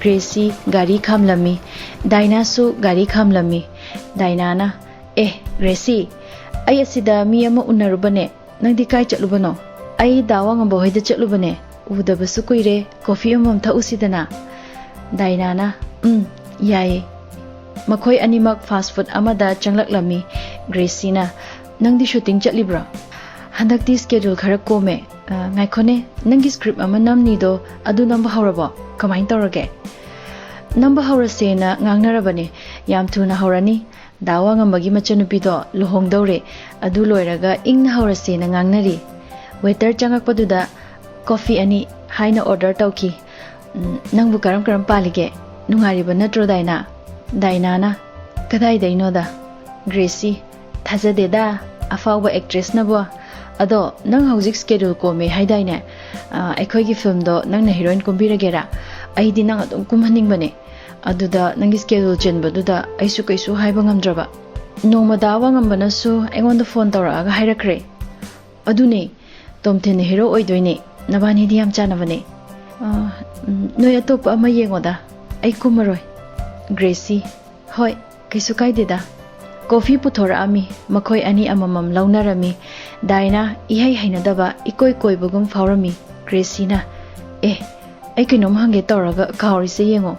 ꯒ꯭ꯔꯦꯁꯤ ꯒꯥꯔꯤ ꯈꯥꯝꯂꯝꯃꯤ꯫ ꯗꯥꯏꯅꯥꯁꯨ ꯒꯥꯔꯤ ꯈꯥꯝꯂꯝꯃꯤ꯫ ꯗꯥꯏꯅꯥꯅ, "ꯑꯦ, ꯒ꯭ꯔꯦꯁꯤ, ꯑꯩ ꯑꯁꯤꯗ ꯃꯤ ꯑꯃ ꯎꯅꯔꯨꯕꯅꯦ꯫ ꯅꯪꯗꯤ ꯀꯥꯏ ꯆꯠꯂꯨꯕꯅꯣ?" "ꯑꯩ ꯗꯥ ꯋꯥꯉꯝꯕ ꯍꯣꯏꯗ ꯆꯠꯂꯨꯕꯅꯦ꯫ ꯎꯗꯕꯁꯨ ꯀꯨꯏꯔꯦ, ꯀꯣꯐꯤ ꯑꯃꯃꯝ ꯊꯛꯎꯁꯤꯗꯅ꯫" ꯗꯥꯏꯅꯥꯅ, "ꯎꯝ, ꯌꯥꯏꯌꯦ꯫" ꯃꯈꯣꯏ ꯑꯅꯤꯃꯛ ꯐꯥꯁ ꯐꯨꯗ ꯑꯃꯗ ꯆꯪꯂꯛꯂꯝꯃꯤ꯫ ꯒ꯭ꯔꯦꯁꯤꯅ, "ꯅꯪꯗꯤ ꯁꯨꯇꯤꯡ ꯆꯠꯂꯤꯕ꯭ꯔꯣ?" "ꯍꯟꯗꯛꯇꯤ ꯁ꯭ꯀꯦꯗꯨꯜ ꯈꯔ ꯀꯣꯝꯃꯦ꯫ ꯑ, ꯉꯥꯏꯈꯣꯅꯦ, ꯅꯪꯒꯤ ꯁ꯭ꯀ꯭ꯔꯤꯞ ꯑꯃ ꯅꯝꯅꯤꯗꯣ, ꯑꯗꯨ ꯅꯝꯕ ꯍꯧꯔꯕꯣ? ꯀꯃꯥꯏꯅ ꯇꯧꯔꯒꯦ?" "ꯅꯝꯕ ꯍꯧꯔꯁꯦꯅ ꯉꯥꯡꯅꯔꯕꯅꯦ꯫ ꯌꯥꯝ ꯊꯨꯅ ꯍꯧꯔꯅꯤ꯫ ꯗꯥ ꯋꯥꯉꯝꯕꯒꯤ ꯃꯆꯟꯅꯨꯄꯤꯗꯣ ꯂꯨꯍꯣꯡꯗꯧꯔꯦ꯫ ꯑꯗꯨ ꯂꯣꯏꯔꯒ ꯏꯪꯅ ꯍꯧꯔꯁꯦꯅ ꯉꯥꯡꯅꯔꯤ꯫ ꯋꯦꯇꯔ ꯆꯪꯉꯛꯄꯗꯨꯗ ꯀꯣꯐꯤ ꯑꯅꯤ ꯍꯥꯏꯅ ꯑꯣꯔꯗꯔ ꯇꯧꯈꯤ꯫ "ꯎꯝ, ꯅꯪꯕꯨ ꯀꯔꯝ ꯀꯔꯝ ꯄꯥꯜꯂꯤꯒꯦ? ꯅꯨꯡꯉꯥꯏꯔꯤꯕ ꯅꯠꯇ꯭ꯔꯣ, ꯗꯥꯏꯅꯥ?" ꯗꯥꯏꯅꯥꯅ, "ꯀꯗꯥꯏꯗꯩꯅꯣꯗ, ꯒ꯭ꯔꯦꯁꯤ, ꯊꯥꯖꯗꯦꯗ, ꯑꯐꯥꯎꯕ ꯑꯦꯛꯇ꯭ꯔꯦꯁꯅꯕꯣ꯫ ꯑꯗꯣ ꯅꯪ ꯍꯧꯖꯤꯛ ꯁ꯭ꯀꯦꯗꯨꯜ ꯀꯣꯝꯃꯦ ꯍꯥꯏꯗꯥꯏꯅꯦ? ꯑ, ꯑꯩꯈꯣꯏꯒꯤ ꯐꯤꯂꯝꯗꯣ ꯅꯪꯅ ꯍꯤꯔꯣꯏꯟ ꯀꯨꯝꯕꯤꯔꯒꯦꯔꯥ? ꯑꯩꯗꯤ ꯅꯪ ꯑꯗꯨꯝ ꯀꯨꯝꯍꯟꯅꯤꯡꯕꯅꯦ꯫ ꯑꯗꯨꯗ ꯅꯪꯒꯤ ꯁ꯭ꯀꯦꯗꯨꯜ ꯆꯤꯟꯕꯗꯨꯗ ꯑꯩꯁꯨ ꯀꯩꯁꯨ ꯍꯥꯏꯕ ꯉꯝꯗ꯭ꯔꯕ꯫ ꯅꯣꯡꯃ ꯗꯥ ꯋꯥꯉꯝꯕꯅꯁꯨ ꯑꯩꯉꯣꯟꯗ ꯐꯣꯟ ꯇꯧꯔꯛꯑꯒ ꯍꯥꯏꯔꯛꯈ꯭ꯔꯦ꯫ ꯑꯗꯨꯅꯦ, ꯇꯣꯝꯊꯤꯟꯅ ꯍꯤꯔꯣ ꯑꯣꯏꯗꯣꯏꯅꯦ꯫ ꯅꯕꯥꯅꯤꯗꯤ ꯌꯥꯝ ꯆꯥꯟꯅꯕꯅꯦ꯫ ꯑ, ꯎꯝ, ꯅꯣꯏ ꯑꯇꯣꯞꯄ ꯑꯃ ꯌꯦꯡꯉꯣꯗ, ꯑꯩ ꯀꯨꯝꯃꯔꯣꯏ꯫" ꯒ꯭ꯔꯦꯁꯤ, "ꯍꯣꯏ, ꯀꯩꯁꯨ ꯀꯥꯏꯗꯦꯗ꯫" ꯀꯣꯐꯤ ꯄꯨꯊꯣꯔꯛꯑꯝꯃꯤ꯫ ꯃꯈꯣꯏ ꯑꯅꯤ ꯑꯃꯃꯝ ꯂꯧꯅꯔꯝꯃꯤ꯫ ꯗꯥꯏꯅꯥ ꯏꯍꯩ ꯍꯩꯅꯗꯕ ꯏꯀꯣꯏ ꯀꯣꯏꯕꯒꯨꯝ ꯐꯥꯎꯔꯝꯃꯤ꯫ ꯒ꯭ꯔꯦꯁꯤꯅ, "ꯑꯦ, ꯑꯩ ꯀꯩꯅꯣꯝ ꯍꯪꯒꯦ ꯇꯧꯔꯒ ꯀꯥꯎꯔꯤꯁꯦ ꯌꯦꯡꯉꯣ꯫"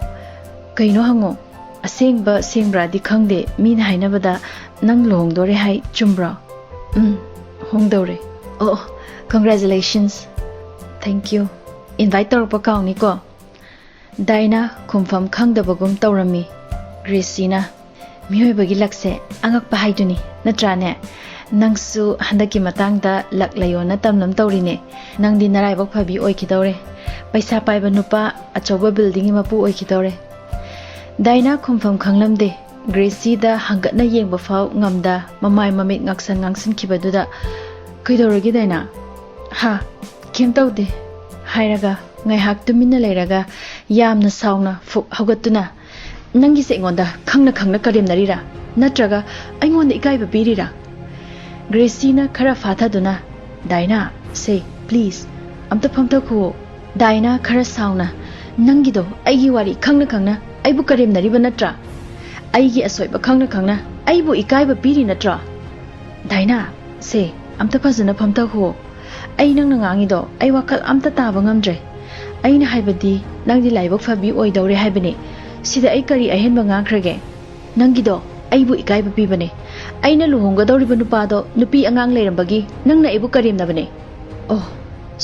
"ꯀꯩꯅꯣ ꯍꯪꯉꯣ꯫" "ꯑꯁꯦꯡꯕ ꯁꯦꯡꯕ꯭ꯔꯥꯗꯤ ꯈꯪꯗꯦ, ꯃꯤꯅ ꯍꯥꯏꯅꯕꯗ ꯅꯪ ꯂꯨꯍꯣꯡꯗꯣꯔꯦ ꯍꯥꯏ, ꯆꯨꯝꯕ꯭ꯔꯣ?" "ꯎꯝ, ꯍꯣꯡꯗꯧꯔꯦ꯫" "ꯑꯣ, congratulations꯫ Thank you꯫ Invite ꯇꯧꯔꯛꯄ ꯀꯥꯎꯅꯤꯀꯣ꯫" ꯗꯥꯏꯅꯥ ꯈꯨꯝꯐꯝ ꯈꯪꯗꯕꯒꯨꯝ ꯇꯧꯔꯝꯃꯤ꯫ ꯒ꯭ꯔꯦꯁꯤꯅ, "ꯃꯤꯑꯣꯏꯕꯒꯤ ꯂꯛꯁꯦ ꯑꯉꯛꯄ ꯍꯥꯏꯗꯨꯅꯤ, ꯅꯠꯇ꯭ꯔꯥꯅꯦ? ꯅꯪꯁꯨ ꯍꯟꯗꯛꯀꯤ ꯃꯇꯥꯡꯗ ꯂꯛ ꯂꯩꯌꯣꯅ ꯇꯝꯂꯝ ꯇꯧꯔꯤꯅꯦ꯫ ꯅꯪꯗꯤ ꯅꯔꯥꯏꯕꯛ ꯐꯕꯤ ꯑꯣꯏꯈꯤꯗꯧꯔꯦ꯫ ꯄꯩꯁꯥ ꯄꯥꯏꯕ ꯅꯨꯄꯥ ꯑꯆꯧꯕ ꯕꯤꯜꯗꯤꯡꯒꯤ ꯃꯄꯨ ꯑꯣꯏꯈꯤꯗꯧꯔꯦ꯫" ꯗꯥꯏꯅꯥ ꯈꯨꯝꯐꯝ ꯈꯪꯂꯝꯗꯦ꯫ ꯒ꯭ꯔꯦꯁꯤꯗ ꯍꯪꯒꯠꯅ ꯌꯦꯡꯕ ꯐꯥꯎ ꯉꯝꯗ ꯃꯃꯥꯏ ꯃꯃꯤꯠ ꯉꯥꯡꯁꯪ ꯉꯥꯡꯁꯤꯟꯈꯤꯕꯗꯨꯗ, "ꯀꯩꯗꯧꯔꯒꯦ ꯗꯥꯏꯅꯥ?" "ꯍꯥ, ꯀꯩꯝ ꯇꯧꯗꯦ" ꯍꯥꯏꯔꯒ ꯉꯥꯏꯍꯥꯛ ꯇꯨꯃꯤꯟꯅ ꯂꯩꯔꯒ ꯌꯥꯝꯅ ꯁꯥꯎꯅ ꯐꯨꯛ ꯍꯧꯒꯠꯇꯨꯅ, "ꯅꯪꯒꯤꯁꯦ ꯑꯩꯉꯣꯟꯗ ꯈꯪꯅ ꯈꯪꯅ ꯀꯔꯦꯝꯅꯔꯤꯔꯥ? ꯅꯠꯇ꯭ꯔꯒ ꯑꯩꯉꯣꯟꯗ ꯏꯀꯥꯏꯕ ꯄꯤꯔꯤꯔꯥ?" ꯒ꯭ꯔꯦꯁꯤꯅ ꯈꯔ ꯐꯥꯊꯗꯨꯅ, "ꯗꯥꯏꯅꯥ, ꯁꯦ, ꯄ꯭ꯂꯤꯖ, ꯑꯝꯇ ꯐꯝꯊꯈꯨꯑꯣ꯫" ꯗꯥꯏꯅꯥ ꯈꯔ ꯁꯥꯎꯅ, "ꯅꯪꯒꯤꯗꯣ ꯑꯩꯒꯤ ꯋꯥꯔꯤ ꯈꯪꯅ ꯈꯪꯅ ꯑꯩꯕꯨ ꯀꯔꯦꯝꯅꯔꯤꯕ ꯅꯠꯇ꯭ꯔꯥ? ꯑꯩꯒꯤ ꯑꯁꯣꯏꯕ ꯈꯪꯅ ꯈꯪꯅ ꯑꯩꯕꯨ ꯏꯀꯥꯏꯕ ꯄꯤꯔꯤ ꯅꯠꯇ꯭ꯔꯣ? ꯗꯥꯏꯅꯥ, ꯁꯦ, ꯑꯝꯇ ꯐꯖꯅ ꯐꯝꯊꯈꯨꯑꯣ꯫ ꯑꯩ ꯅꯪꯅ ꯉꯥꯡꯉꯤꯗꯣ ꯑꯩ ꯋꯥꯈꯜ ꯑꯝꯇ ꯇꯥꯕ ꯉꯝꯗ꯭ꯔꯦ꯫ ꯑꯩꯅ ꯍꯥꯏꯕꯗꯤ ꯅꯪꯗꯤ ꯂꯥꯏꯕꯛ ꯐꯕꯤ ꯑꯣꯏꯗꯧꯔꯦ ꯍꯥꯏꯕꯅꯦ꯫ ꯁꯤꯗ ꯑꯩ ꯀꯔꯤ ꯑꯍꯦꯟꯕ ꯉꯥꯡꯈ꯭ꯔꯒꯦ? ꯅꯪꯒꯤꯗꯣ ꯑꯩꯕꯨ ꯏꯀꯥꯏꯕ ꯄꯤꯕꯅꯦ꯫ ꯑꯩꯅ ꯂꯨꯍꯣꯡꯒꯗꯧꯔꯤꯕ ꯅꯨꯄꯥꯗꯣ ꯅꯨꯄꯤ ꯑꯉꯥꯡ ꯂꯩꯔꯝꯕꯒꯤ ꯅꯪꯅ ꯑꯩꯕꯨ ꯀꯔꯦꯝꯅꯕꯅꯦ꯫" "ꯑꯣ,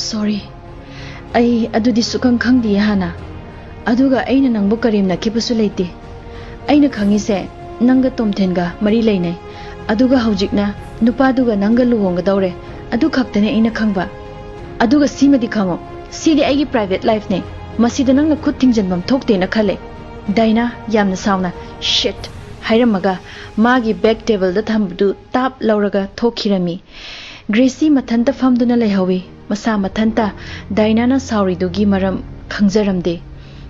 ꯁꯣꯔꯤ꯫ ꯑꯩ ꯑꯗꯨꯗꯤ ꯁꯨꯛꯈꯪ ꯈꯪꯗꯤꯌꯦ ꯍꯥꯟꯅ꯫ ꯑꯗꯨꯒ ꯑꯩꯅ ꯅꯪꯕꯨ ꯀꯔꯦꯝꯅꯈꯤꯕꯁꯨ ꯂꯩꯇꯦ꯫ ꯑꯩꯅ ꯈꯪꯉꯤꯁꯦ, ꯅꯪꯒ ꯇꯣꯝꯊꯤꯟꯒ ꯃꯔꯤ ꯂꯩꯅꯩ, ꯑꯗꯨꯒ ꯍꯧꯖꯤꯛꯅ ꯅꯨꯄꯥꯗꯨꯒ ꯅꯪꯒ ꯂꯨꯍꯣꯡꯒꯗꯧꯔꯦ꯫ ꯑꯗꯨ ꯈꯛꯇꯅꯦ ꯑꯩꯅ ꯈꯪꯕ꯫ ꯑꯗꯨꯒ ꯁꯤꯃꯗꯤ ꯈꯪꯉꯣ, ꯁꯤꯗꯤ ꯑꯩꯒꯤ private lifeꯅꯦ꯫ ꯃꯁꯤꯗ ꯅꯪꯅ ꯈꯨꯠ ꯊꯤꯡꯖꯤꯟꯐꯝ ꯊꯣꯛꯇꯦꯅ ꯈꯜꯂꯦ꯫ ꯗꯥꯏꯅꯥ ꯌꯥꯝꯅ ꯁꯥꯎꯅ "Shit" ꯍꯥꯏꯔꯝꯃꯒ ꯃꯥꯒꯤ bag tableꯗ ꯊꯝꯕꯗꯨ ꯇꯥꯞ ꯂꯧꯔꯒ ꯊꯣꯛꯈꯤꯔꯝꯃꯤ꯫ ꯒ꯭ꯔꯦꯁꯤ ꯃꯊꯟꯇ ꯐꯝꯗꯨꯅ ꯂꯩꯍꯧꯏ꯫ ꯃꯁꯥ ꯃꯊꯟꯇ ꯗꯥꯏꯅꯥꯅ ꯁꯥꯎꯔꯤꯗꯨꯒꯤ ꯃꯔꯝ ꯈꯪꯖꯔꯝꯗꯦ꯫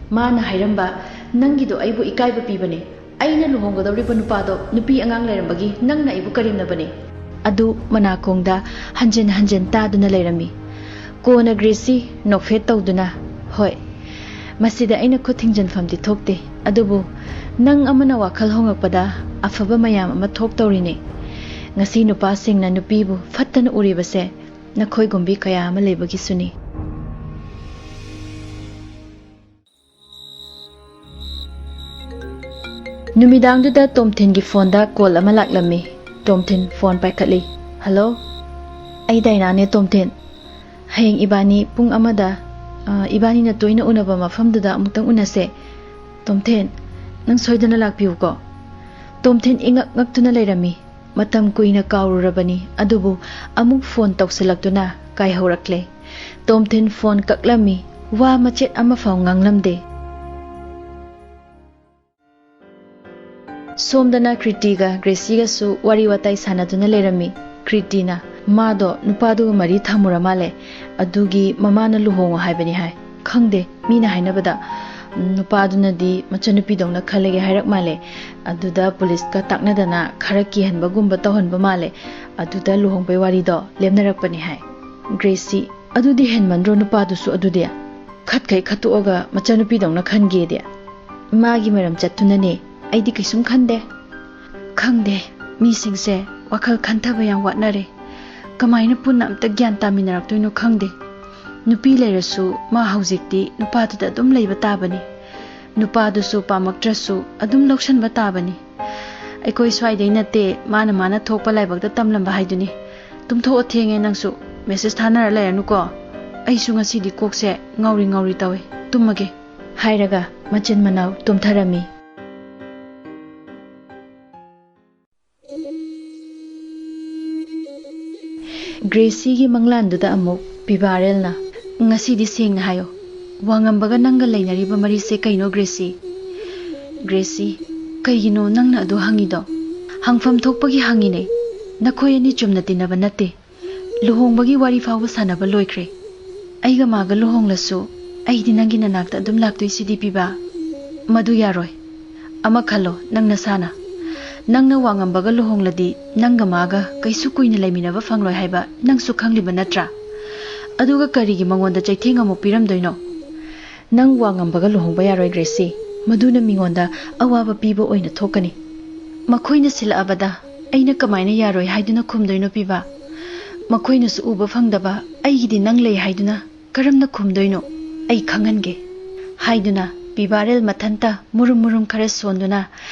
ꯃꯥꯅ ꯍꯥꯏꯔꯝꯕ, "ꯅꯪꯒꯤꯗꯣ ꯑꯩꯕꯨ ꯏꯀꯥꯏꯕ ꯄꯤꯕꯅꯦ꯫ ꯑꯩꯅ ꯂꯨꯍꯣꯡꯒꯗꯧꯔꯤꯕ ꯅꯨꯄꯥꯗꯣ ꯅꯨꯄꯤ ꯑꯉꯥꯡ ꯂꯩꯔꯝꯕꯒꯤ ꯅꯪꯅ ꯑꯩꯕꯨ ꯀꯔꯦꯝꯅꯕꯅꯦ"꯫ ꯑꯗꯨ ꯃꯅꯥꯀꯣꯡꯗ ꯍꯟꯖꯤꯟ ꯍꯟꯖꯤꯟ ꯇꯥꯗꯨꯅ ꯂꯩꯔꯝꯃꯤ꯫ ꯀꯣꯟꯅ ꯒ꯭ꯔꯦꯁꯤ ꯅꯣꯛꯐꯦꯠ ꯇꯧꯗꯨꯅ, "ꯍꯣꯏ, ꯃꯁꯤꯗ ꯑꯩꯅ ꯈꯨꯠ ꯊꯤꯡꯖꯤꯟꯐꯝꯗꯤ ꯊꯣꯛꯇꯦ, ꯑꯗꯨꯕꯨ ꯅꯪ ꯑꯃꯅ ꯋꯥꯈꯜ ꯍꯣꯡꯉꯛꯄꯗ ꯑꯐꯕ ꯃꯌꯥꯝ ꯑꯃ ꯊꯣꯛꯇꯧꯔꯤꯅꯦ꯫ ꯉꯁꯤ ꯅꯨꯄꯥꯁꯤꯡꯅ ꯅꯨꯄꯤꯕꯨ ꯐꯠꯇꯅ ꯎꯔꯤꯕꯁꯦ ꯅꯈꯣꯏꯒꯨꯝꯕꯤ ꯀꯌꯥ ꯑꯃ ꯂꯩꯕꯒꯤꯁꯨꯅꯤ"꯫ ꯅꯨꯃꯤꯗꯥꯡꯗꯨꯗ ꯇꯣꯝꯊꯤꯟꯒꯤ ꯐꯣꯟꯗ ꯀꯣꯜ ꯑꯃ ꯂꯥꯛꯂꯝꯃꯤ꯫ ꯇꯣꯝꯊꯤꯟ ꯐꯣꯟ ꯄꯥꯏꯈꯠꯂꯤ꯫ "ꯍꯜꯂꯣ, ꯑꯩ ꯗꯥꯏꯅꯥꯅꯦ ꯇꯣꯝꯊꯤꯟ꯫ ꯍꯌꯦꯡ ꯏꯕꯥꯅꯤ ꯄꯨꯡ ꯑꯃꯗ, ꯑ, ꯏꯕꯥꯅꯤꯅ ꯇꯣꯏꯅ ꯎꯅꯕ ꯃꯐꯝꯗꯨꯗ ꯑꯃꯨꯛꯇꯪ ꯎꯅꯁꯦ꯫ ꯇꯣꯝꯊꯤꯟ, ꯅꯪ ꯁꯣꯏꯗꯅ ꯂꯥꯛꯄꯤꯌꯨꯀꯣ"꯫ ꯇꯣꯝꯊꯤꯟ ꯏꯉꯛ ꯉꯛꯇꯨꯅ ꯂꯩꯔꯝꯃꯤ꯫ ꯃꯇꯝ ꯀꯨꯏꯅ ꯀꯥꯎꯔꯨꯔꯕꯅꯤ, ꯑꯗꯨꯕꯨ ꯑꯃꯨꯛ ꯐꯣꯟ ꯇꯧꯁꯤꯜꯂꯛꯇꯨꯅ ꯀꯥꯏꯍꯧꯔꯛꯂꯦ꯫ ꯇꯣꯝꯊꯤꯟ ꯐꯣꯟ ꯀꯛꯂꯝꯃꯤ꯫ ꯋꯥ ꯃꯆꯦꯠ ꯑꯃꯐꯥꯎ ꯉꯥꯡꯂꯝꯗꯦ꯫ ꯁꯣꯝꯗꯅ ꯀ꯭ꯔꯤꯇꯤꯒ ꯒ꯭ꯔꯦꯁꯤꯒꯁꯨ ꯋꯥꯔꯤ ꯋꯥꯇꯥꯏ ꯁꯥꯟꯅꯗꯨꯅ ꯂꯩꯔꯝꯃꯤ꯫ ꯀ꯭ꯔꯤꯇꯤꯅ, "ꯃꯥꯗꯣ ꯅꯨꯄꯥꯗꯨꯒ ꯃꯔꯤ ꯊꯝꯃꯨꯔ ꯃꯥꯜꯂꯦ, ꯑꯗꯨꯒꯤ ꯃꯃꯥꯅ ꯂꯨꯍꯣꯡꯉꯣ ꯍꯥꯏꯕꯅꯤ ꯍꯥꯏ꯫ ꯈꯪꯗꯦ, ꯃꯤꯅ ꯍꯥꯏꯅꯕꯗ, ꯎꯝ, ꯅꯨꯄꯥꯗꯨꯅꯗꯤ ꯃꯆꯟꯅꯨꯄꯤꯗꯧꯅ ꯈꯜꯂꯒꯦ ꯍꯥꯏꯔꯛ ꯃꯥꯜꯂꯦ꯫ ꯑꯗꯨꯗ ꯄꯨꯂꯤꯁꯀ ꯇꯥꯛꯅꯗꯅ ꯈꯔ ꯀꯤꯍꯟꯕꯒꯨꯝꯕ ꯇꯧꯍꯟꯕ ꯃꯥꯜꯂꯦ꯫ ꯑꯗꯨꯗ ꯂꯨꯍꯣꯡꯕꯩ ꯋꯥꯔꯤꯗꯣ ꯂꯦꯞꯅꯔꯛꯄꯅꯤ ꯍꯥꯏ"꯫ ꯒ꯭ꯔꯦꯁꯤ, "ꯑꯗꯨꯗꯤ ꯍꯦꯟꯃꯟꯗ꯭ꯔꯣ ꯅꯨꯄꯥꯗꯨꯁꯨ? ꯑꯗꯨꯗꯤ ꯈꯠꯈꯩ ꯈꯠꯇꯣꯛꯑꯒ ꯃꯆꯟꯅꯨꯄꯤꯗꯧꯅ ꯈꯟꯒꯦꯗꯤ?" "ꯃꯥꯒꯤ ꯃꯔꯝ ꯆꯠꯇꯨꯅꯅꯦ, ꯑꯩꯗꯤ ꯀꯩꯁꯨꯝ ꯈꯟꯗꯦ"꯫ "ꯈꯪꯗꯦ, ꯃꯤꯁꯤꯡꯁꯦ ꯋꯥꯈꯜ ꯈꯟꯊꯕ ꯌꯥꯝ ꯋꯥꯠꯅꯔꯦ꯫ ꯀꯃꯥꯏꯅ ꯄꯨꯟꯅ ꯑꯝꯇ ꯒ꯭ꯌꯥꯟ ꯇꯥꯃꯤꯟꯅꯔꯛꯇꯣꯏꯅꯣ ꯈꯪꯗꯦ꯫ ꯅꯨꯄꯤ ꯂꯩꯔꯁꯨ ꯃꯥ ꯍꯧꯖꯤꯛꯇꯤ ꯅꯨꯄꯥꯗꯨꯗ ꯑꯗꯨꯝ ꯂꯩꯕ ꯇꯥꯕꯅꯤ꯫ ꯅꯨꯄꯥꯗꯨꯁꯨ ꯄꯥꯝꯃꯛꯇ꯭ꯔꯁꯨ ꯑꯗꯨꯝ ꯂꯧꯁꯟꯕ ꯇꯥꯕꯅꯤ꯫ ꯑꯩꯈꯣꯏ ꯁ꯭ꯋꯥꯏꯗꯩ ꯅꯠꯇꯦ, ꯃꯥꯅ ꯃꯥꯅ ꯊꯣꯛꯄ ꯂꯥꯏꯕꯛꯇ ꯇꯝꯂꯝꯕ ꯍꯥꯏꯗꯨꯅꯤ꯫ ꯇꯨꯝꯊꯣꯛꯑꯣ, ꯊꯦꯡꯉꯦ ꯅꯪꯁꯨ꯫ ꯃꯦꯁꯦꯖ ꯊꯥꯅꯔ ꯂꯩꯔꯅꯨꯀꯣ꯫ ꯑꯩꯁꯨ ꯉꯁꯤꯗꯤ ꯀꯣꯛꯁꯦ ꯉꯥꯎꯔꯤ ꯉꯥꯎꯔꯤ ꯇꯧꯋꯦ꯫ ꯇꯨꯝꯃꯒꯦ"꯫ ꯍꯥꯏꯔꯒ ꯃꯆꯤꯟ ꯃꯅꯥꯎ ꯇꯨꯝꯊꯔꯝꯃꯤ꯫ ꯒ꯭ꯔꯦꯁꯤꯒꯤ ꯃꯪꯂꯥꯟꯗꯨꯗ ꯑꯃꯨꯛ ꯄꯤꯕꯥꯔꯦꯜꯅ, "ꯉꯁꯤꯗꯤ ꯁꯦꯡꯅ ꯍꯥꯏꯌꯣ, ꯋꯥꯉꯝꯕꯒ ꯅꯪꯒ ꯂꯩꯅꯔꯤꯕ ꯃꯔꯤꯁꯦ ꯀꯩꯅꯣ, ꯒ꯭ꯔꯦꯁꯤ?" "ꯒ꯭ꯔꯦꯁꯤ, ꯀꯩꯒꯤꯅꯣ ꯅꯪꯅ ꯑꯗꯨ ꯍꯪꯉꯤꯗꯣ?" "ꯍꯪꯐꯝ ꯊꯣꯛꯄꯒꯤ ꯍꯪꯉꯤꯅꯦ꯫ ꯅꯈꯣꯏ ꯑꯅꯤ ꯆꯨꯝꯅ ꯇꯤꯟꯅꯕ ꯅꯠꯇꯦ꯫ ꯂꯨꯍꯣꯡꯕꯒꯤ ꯋꯥꯔꯤ ꯐꯥꯎꯕ ꯁꯥꯟꯅꯕ ꯂꯣꯏꯈ꯭ꯔꯦ꯫ ꯑꯩꯒ ꯃꯥꯒ ꯂꯨꯍꯣꯡꯂꯁꯨ ꯑꯩꯗꯤ ꯅꯪꯒꯤ ꯅꯅꯥꯛꯇ ꯑꯗꯨꯝ ꯂꯥꯛꯇꯣꯏꯁꯤꯗꯤ, ꯄꯤꯕꯥ꯫ ꯃꯗꯨ ꯌꯥꯔꯣꯏ꯫ ꯑꯃ ꯈꯜꯂꯣ ꯅꯪ ꯅꯁꯥꯅ꯫ ꯅꯪꯅ ꯋꯥꯉꯝꯕꯒ ꯂꯨꯍꯣꯡꯂꯗꯤ ꯅꯪꯒ ꯃꯥꯒ ꯀꯩꯁꯨ ꯀꯨꯏꯅ ꯂꯩꯃꯤꯟꯅꯕ ꯐꯪꯂꯣꯏ ꯍꯥꯏꯕ ꯅꯪꯁꯨ ꯈꯪꯂꯤꯕ ꯅꯠꯇ꯭ꯔꯥ? ꯑꯗꯨꯒ ꯀꯔꯤꯒꯤ ꯃꯉꯣꯟꯗ ꯆꯩꯊꯦꯡ ꯑꯃꯨꯛ ꯄꯤꯔꯝꯗꯣꯏꯅꯣ?" "ꯅꯪ ꯋꯥꯉꯝꯕꯒ ꯂꯨꯍꯣꯡꯕ ꯌꯥꯔꯣꯏ, ꯒ꯭ꯔꯦꯁꯤ꯫ ꯃꯗꯨꯅ ꯃꯤꯉꯣꯟꯗ ꯑꯋꯥꯕ ꯄꯤꯕ ꯑꯣꯏꯅ ꯊꯣꯛꯀꯅꯤ꯫ ꯃꯈꯣꯏꯅ ꯁꯤꯜꯂꯛꯑꯕꯗ ꯑꯩꯅ ꯀꯃꯥꯏꯅ ꯌꯥꯔꯣꯏ ꯍꯥꯏꯗꯨꯅ ꯈꯨꯝꯗꯣꯏꯅꯣ, ꯄꯤꯕꯥ? ꯃꯈꯣꯏꯅꯁꯨ ꯎꯕ ꯐꯪꯗꯕ ꯑꯩꯒꯤꯗꯤ ꯅꯪ ꯂꯩ ꯍꯥꯏꯗꯨꯅ ꯀꯔꯝꯅ ꯈꯨꯝꯗꯣꯏꯅꯣ? ꯑꯩ ꯈꯪꯍꯟꯒꯦ," ꯍꯥꯏꯗꯨꯅ ꯄꯤꯕꯥꯔꯦꯜ ꯃꯊꯟꯇ ꯃꯨꯔꯨꯝ ꯃꯨꯔꯨꯝ ꯈꯔ ꯁꯣꯟꯗꯨꯅ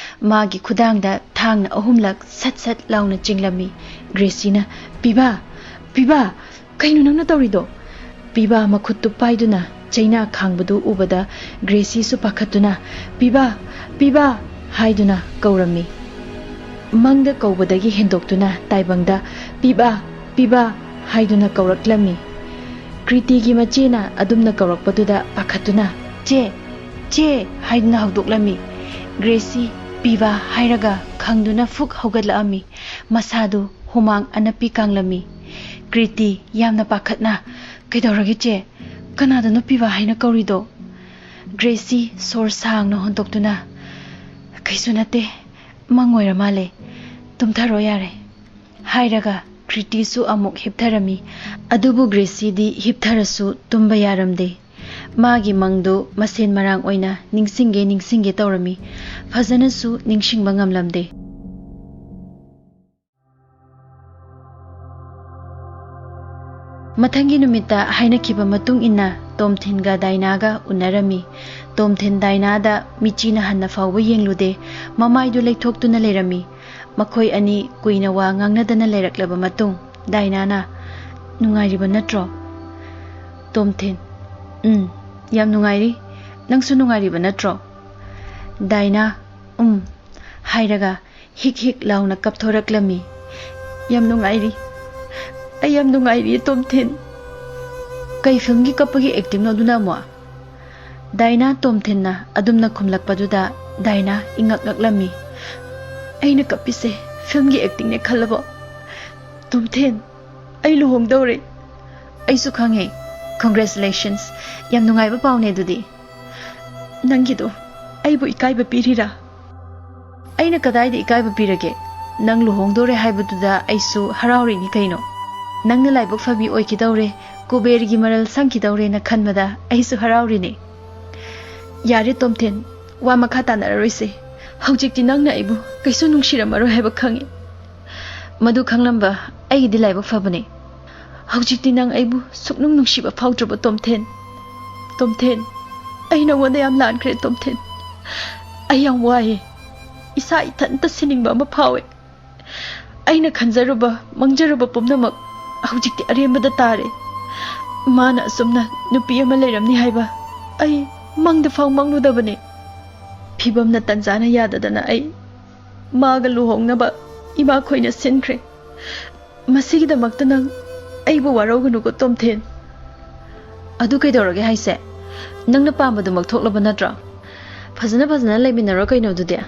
ꯃꯥꯒꯤ ꯈꯨꯗꯥꯡꯗ ꯊꯥꯡꯅ ꯑꯍꯨꯝꯂꯛ ꯁꯠ ꯁꯠ ꯂꯥꯎꯅ ꯆꯤꯡꯂꯝꯃꯤ꯫ ꯒ꯭ꯔꯦꯁꯤꯅ, "ꯄꯤꯕꯥ! ꯄꯤꯕꯥ! ꯀꯩꯅꯣ ꯅꯪꯅ ꯇꯧꯔꯤꯗꯣ?" ꯄꯤꯕꯥ ꯃꯈꯨꯠꯇꯨ ꯄꯥꯏꯗꯨꯅ ꯆꯩꯅꯥ ꯈꯥꯡꯕꯗꯨ ꯎꯕꯗ ꯒ꯭ꯔꯦꯁꯤꯁꯨ ꯄꯥꯈꯠꯇꯨꯅ, "ꯄꯤꯕꯥ! ꯄꯤꯕꯥ!" ꯍꯥꯏꯗꯨꯅ ꯀꯧꯔꯝꯃꯤ꯫ ꯃꯪꯗ ꯀꯧꯕꯗꯒꯤ ꯍꯦꯟꯗꯣꯛꯇꯨꯅ ꯇꯥꯏꯕꯪꯗ "ꯄꯤꯕꯥ! ꯄꯤꯕꯥ!" ꯍꯥꯏꯗꯨꯅ ꯀꯧꯔꯛꯂꯝꯃꯤ꯫ ꯀ꯭ꯔꯤꯇꯤꯒꯤ ꯃꯆꯦꯅ ꯑꯗꯨꯝꯅ ꯀꯧꯔꯛꯄꯗꯨꯗ ꯄꯥꯈꯠꯇꯨꯅ, "ꯆꯦ! ꯆꯦ!" ꯍꯥꯏꯗꯨꯅ ꯍꯧꯗꯣꯛꯂꯝꯃꯤ꯫ ꯒ꯭ꯔꯦꯁꯤ "ꯄꯤꯕꯥ!" ꯍꯥꯏꯔꯒ ꯈꯪꯗꯨꯅ ꯐꯨꯛ ꯍꯧꯒꯠꯂꯛꯑꯝꯃꯤ꯫ ꯃꯁꯥꯗꯨ ꯍꯨꯃꯥꯡ ꯑꯅꯞꯄꯤ ꯀꯥꯡꯂꯝꯃꯤ꯫ ꯀ꯭ꯔꯤꯇꯤ ꯌꯥꯝꯅ ꯄꯥꯈꯠꯅ, "ꯀꯩꯗꯧꯔꯒꯦ ꯆꯦ? ꯀꯅꯥꯗꯅꯣ ꯄꯤꯕꯥ ꯍꯥꯏꯅ ꯀꯧꯔꯤꯗꯣ?" ꯒ꯭ꯔꯦꯁꯤ ꯁꯣꯔ ꯁꯥꯡꯅ ꯍꯣꯟꯗꯣꯛꯇꯨꯅ, "ꯀꯩꯁꯨ ꯅꯠꯇꯦ, ꯃꯪ ꯑꯣꯏꯔ ꯃꯥꯜꯂꯦ, ꯇꯨꯝꯊꯔꯣ ꯌꯥꯔꯦ," ꯍꯥꯏꯔꯒ ꯀ꯭ꯔꯤꯇꯤꯁꯨ ꯑꯃꯨꯛ ꯍꯤꯞꯊꯔꯝꯃꯤ꯫ ꯑꯗꯨꯕꯨ ꯒ꯭ꯔꯦꯁꯤꯗꯤ ꯍꯤꯞꯊꯔꯁꯨ ꯇꯨꯝꯕ ꯌꯥꯔꯝꯗꯦ꯫ ꯃꯥꯒꯤ ꯃꯪꯗꯨ ꯃꯁꯦꯟ ꯃꯔꯥꯡ ꯑꯣꯏꯅ ꯅꯤꯡꯁꯤꯡꯒꯦ ꯅꯤꯡꯁꯤꯡꯒꯦ ꯇꯧꯔꯝꯃꯤ꯫ ꯐꯖꯅꯁꯨ ꯅꯤꯡꯁꯤꯡꯕ ꯉꯝꯂꯝꯗꯦ꯫ ꯃꯊꯪꯒꯤ ꯅꯨꯃꯤꯠꯇ ꯍꯥꯏꯅꯈꯤꯕ ꯃꯇꯨꯡ ꯏꯟꯅ ꯇꯣꯝꯊꯤꯟꯒ ꯗꯥꯏꯅꯥꯒ ꯎꯅꯔꯝꯃꯤ꯫ ꯇꯣꯝꯊꯤꯟ ꯗꯥꯏꯅꯥꯗ ꯃꯤꯆꯤꯅ ꯍꯟꯅ ꯐꯥꯎꯕ ꯌꯦꯡꯂꯨꯗꯦ꯫ ꯃꯃꯥꯏꯗꯨ ꯂꯩꯊꯣꯛꯇꯨꯅ ꯂꯩꯔꯝꯃꯤ꯫ ꯃꯈꯣꯏ ꯑꯅꯤ ꯀꯨꯏꯅ ꯋꯥ ꯉꯥꯡꯅꯗꯅ ꯂꯩꯔꯛꯂꯕ ꯃꯇꯨꯡ, ꯗꯥꯏꯅꯥꯅ, "ꯅꯨꯡꯉꯥꯏꯔꯤꯕ ꯅꯠꯇ꯭ꯔꯣ?" ꯇꯣꯝꯊꯤꯟ, "ꯎꯝ, ꯌꯥꯝ ꯅꯨꯡꯉꯥꯏꯔꯤ꯫ ꯅꯪꯁꯨ ꯅꯨꯡꯉꯥꯏꯔꯤꯕ ꯅꯠꯇ꯭ꯔꯣ?" ꯗꯥꯏꯅꯥ, "ꯎꯝ" ꯍꯥꯏꯔꯒ ꯍꯤꯛ ꯍꯤꯛ ꯂꯥꯎꯅ ꯀꯞꯊꯣꯔꯛꯂꯝꯃꯤ꯫ "ꯌꯥꯝ ꯅꯨꯡꯉꯥꯏꯔꯤ꯫ ꯑꯩ ꯌꯥꯝ ꯅꯨꯡꯉꯥꯏꯔꯤꯌꯦ, ꯇꯣꯝꯊꯤꯟ꯫ ꯀꯩ ꯐꯤꯂꯝꯒꯤ ꯀꯞꯄꯒꯤ ꯑꯦꯛꯇꯤꯡꯅꯣ ꯑꯗꯨꯅ ꯑꯃꯨꯛ? ꯗꯥꯏꯅꯥ ꯇꯣꯝꯊꯤꯟꯅ ꯑꯗꯨꯝꯅ ꯈꯨꯝꯂꯛꯄꯗꯨꯗ ꯗꯥꯏꯅꯥ ꯏꯉꯛ ꯉꯛꯂꯝꯃꯤ꯫ "ꯑꯩꯅ ꯀꯞꯄꯤꯁꯦ ꯐꯤꯂꯝꯒꯤ ꯑꯦꯛꯇꯤꯡꯅꯦ ꯈꯜꯂꯕꯣ? ꯇꯣꯝꯊꯤꯟ, ꯑꯩ ꯂꯨꯍꯣꯡꯗꯧꯔꯦ!" "ꯑꯩꯁꯨ ꯈꯪꯉꯦ꯫ Congratulations! ꯌꯥꯝ ꯅꯨꯡꯉꯥꯏꯕ ꯄꯥꯎꯅꯦ ꯑꯗꯨꯗꯤ꯫ ꯅꯪꯒꯤꯗꯣ ꯑꯩꯕꯨ ꯏꯀꯥꯏꯕ ꯄꯤꯔꯤꯔꯥ?" "ꯑꯩꯅ ꯀꯗꯥꯏꯗ ꯏꯀꯥꯏꯕ ꯄꯤꯔꯒꯦ? ꯅꯪ ꯂꯨꯍꯣꯡꯗꯣꯔꯦ ꯍꯥꯏꯕꯗꯨꯗ ꯑꯩꯁꯨ ꯍꯔꯥꯎꯔꯤꯅꯤ ꯀꯩꯅꯣ꯫ ꯅꯪꯅ ꯂꯥꯏꯕꯛ ꯐꯕꯤ ꯑꯣꯏꯈꯤꯗꯧꯔꯦ, ꯀꯨꯕꯦꯔꯒꯤ ꯃꯔꯜ ꯁꯪꯈꯤꯗꯧꯔꯦꯅ ꯈꯟꯕꯗ ꯑꯩꯁꯨ ꯍꯔꯥꯎꯔꯤꯅꯦ꯫" "ꯌꯥꯔꯦ ꯇꯣꯝꯊꯤꯟ, ꯋꯥ ꯃꯈꯥ ꯇꯥꯅꯔꯔꯣꯏꯁꯦ꯫ ꯍꯧꯖꯤꯛꯇꯤ ꯅꯪꯅ ꯑꯩꯕꯨ ꯀꯩꯁꯨ ꯅꯨꯡꯁꯤꯔꯝꯃꯔꯣꯏ ꯍꯥꯏꯕ ꯈꯪꯉꯤ꯫ ꯃꯗꯨ ꯈꯪꯂꯝꯕ ꯑꯩꯒꯤꯗꯤ ꯂꯥꯏꯕꯛ ꯐꯕꯅꯦ꯫ ꯍꯧꯖꯤꯛꯇꯤ ꯅꯪ ꯑꯩꯕꯨ ꯁꯨꯛꯅꯨꯡ ꯅꯨꯡꯁꯤꯕ ꯐꯥꯎꯗ꯭ꯔꯕ ꯇꯣꯝꯊꯤꯟ? ꯇꯣꯝꯊꯤꯟ, ꯑꯩ ꯅꯉꯣꯟꯗ ꯌꯥꯝ ꯂꯥꯟꯈ꯭ꯔꯦ ꯇꯣꯝꯊꯤꯟ꯫ ꯑꯩ ꯌꯥꯝ ꯋꯥꯏꯌꯦ꯫ ꯏꯁꯥ ꯏꯊꯟꯇ ꯁꯤꯅꯤꯡꯕ ꯑꯃ ꯐꯥꯎꯋꯦ꯫ ꯑꯩꯅ ꯈꯟꯖꯔꯨꯕ, ꯃꯪꯖꯔꯨꯕ ꯄꯨꯝꯅꯃꯛ ꯍꯧꯖꯤꯛꯇꯤ ꯑꯔꯦꯝꯕꯗ ꯇꯥꯔꯦ꯫ ꯃꯥꯅ ꯑꯁꯨꯝꯅ ꯅꯨꯄꯤ ꯑꯃ ꯂꯩꯔꯝꯅꯤ ꯍꯥꯏꯕ ꯑꯩ ꯃꯪꯗ ꯐꯥꯎ ꯃꯪꯂꯨꯗꯕꯅꯦ꯫ ꯐꯤꯕꯝꯅ ꯇꯟꯖꯥꯅ ꯌꯥꯗꯗꯅ ꯑꯩ ꯃꯥꯒ ꯂꯨꯍꯣꯡꯅꯕ ꯏꯃꯥꯈꯣꯏꯅ ꯁꯤꯟꯈ꯭ꯔꯦ꯫ ꯃꯁꯤꯒꯤꯗꯃꯛꯇ ꯅꯪ ꯑꯩꯕꯨ ꯋꯥꯔꯧꯒꯅꯨꯀꯣ ꯇꯣꯝꯊꯤꯟ꯫" "ꯑꯗꯨ ꯀꯩꯗꯧꯔꯒꯦ ꯍꯥꯏꯁꯦ? ꯅꯪꯅ ꯄꯥꯝꯕꯗꯨꯃꯛ ꯊꯣꯛꯂꯕ ꯅꯠꯇ꯭ꯔꯣ? ꯐꯖꯅ ꯐꯖꯅ ꯂꯩꯃꯤꯟꯅꯔꯣ ꯀꯩꯅꯣ ꯑꯗꯨꯗꯤ꯫"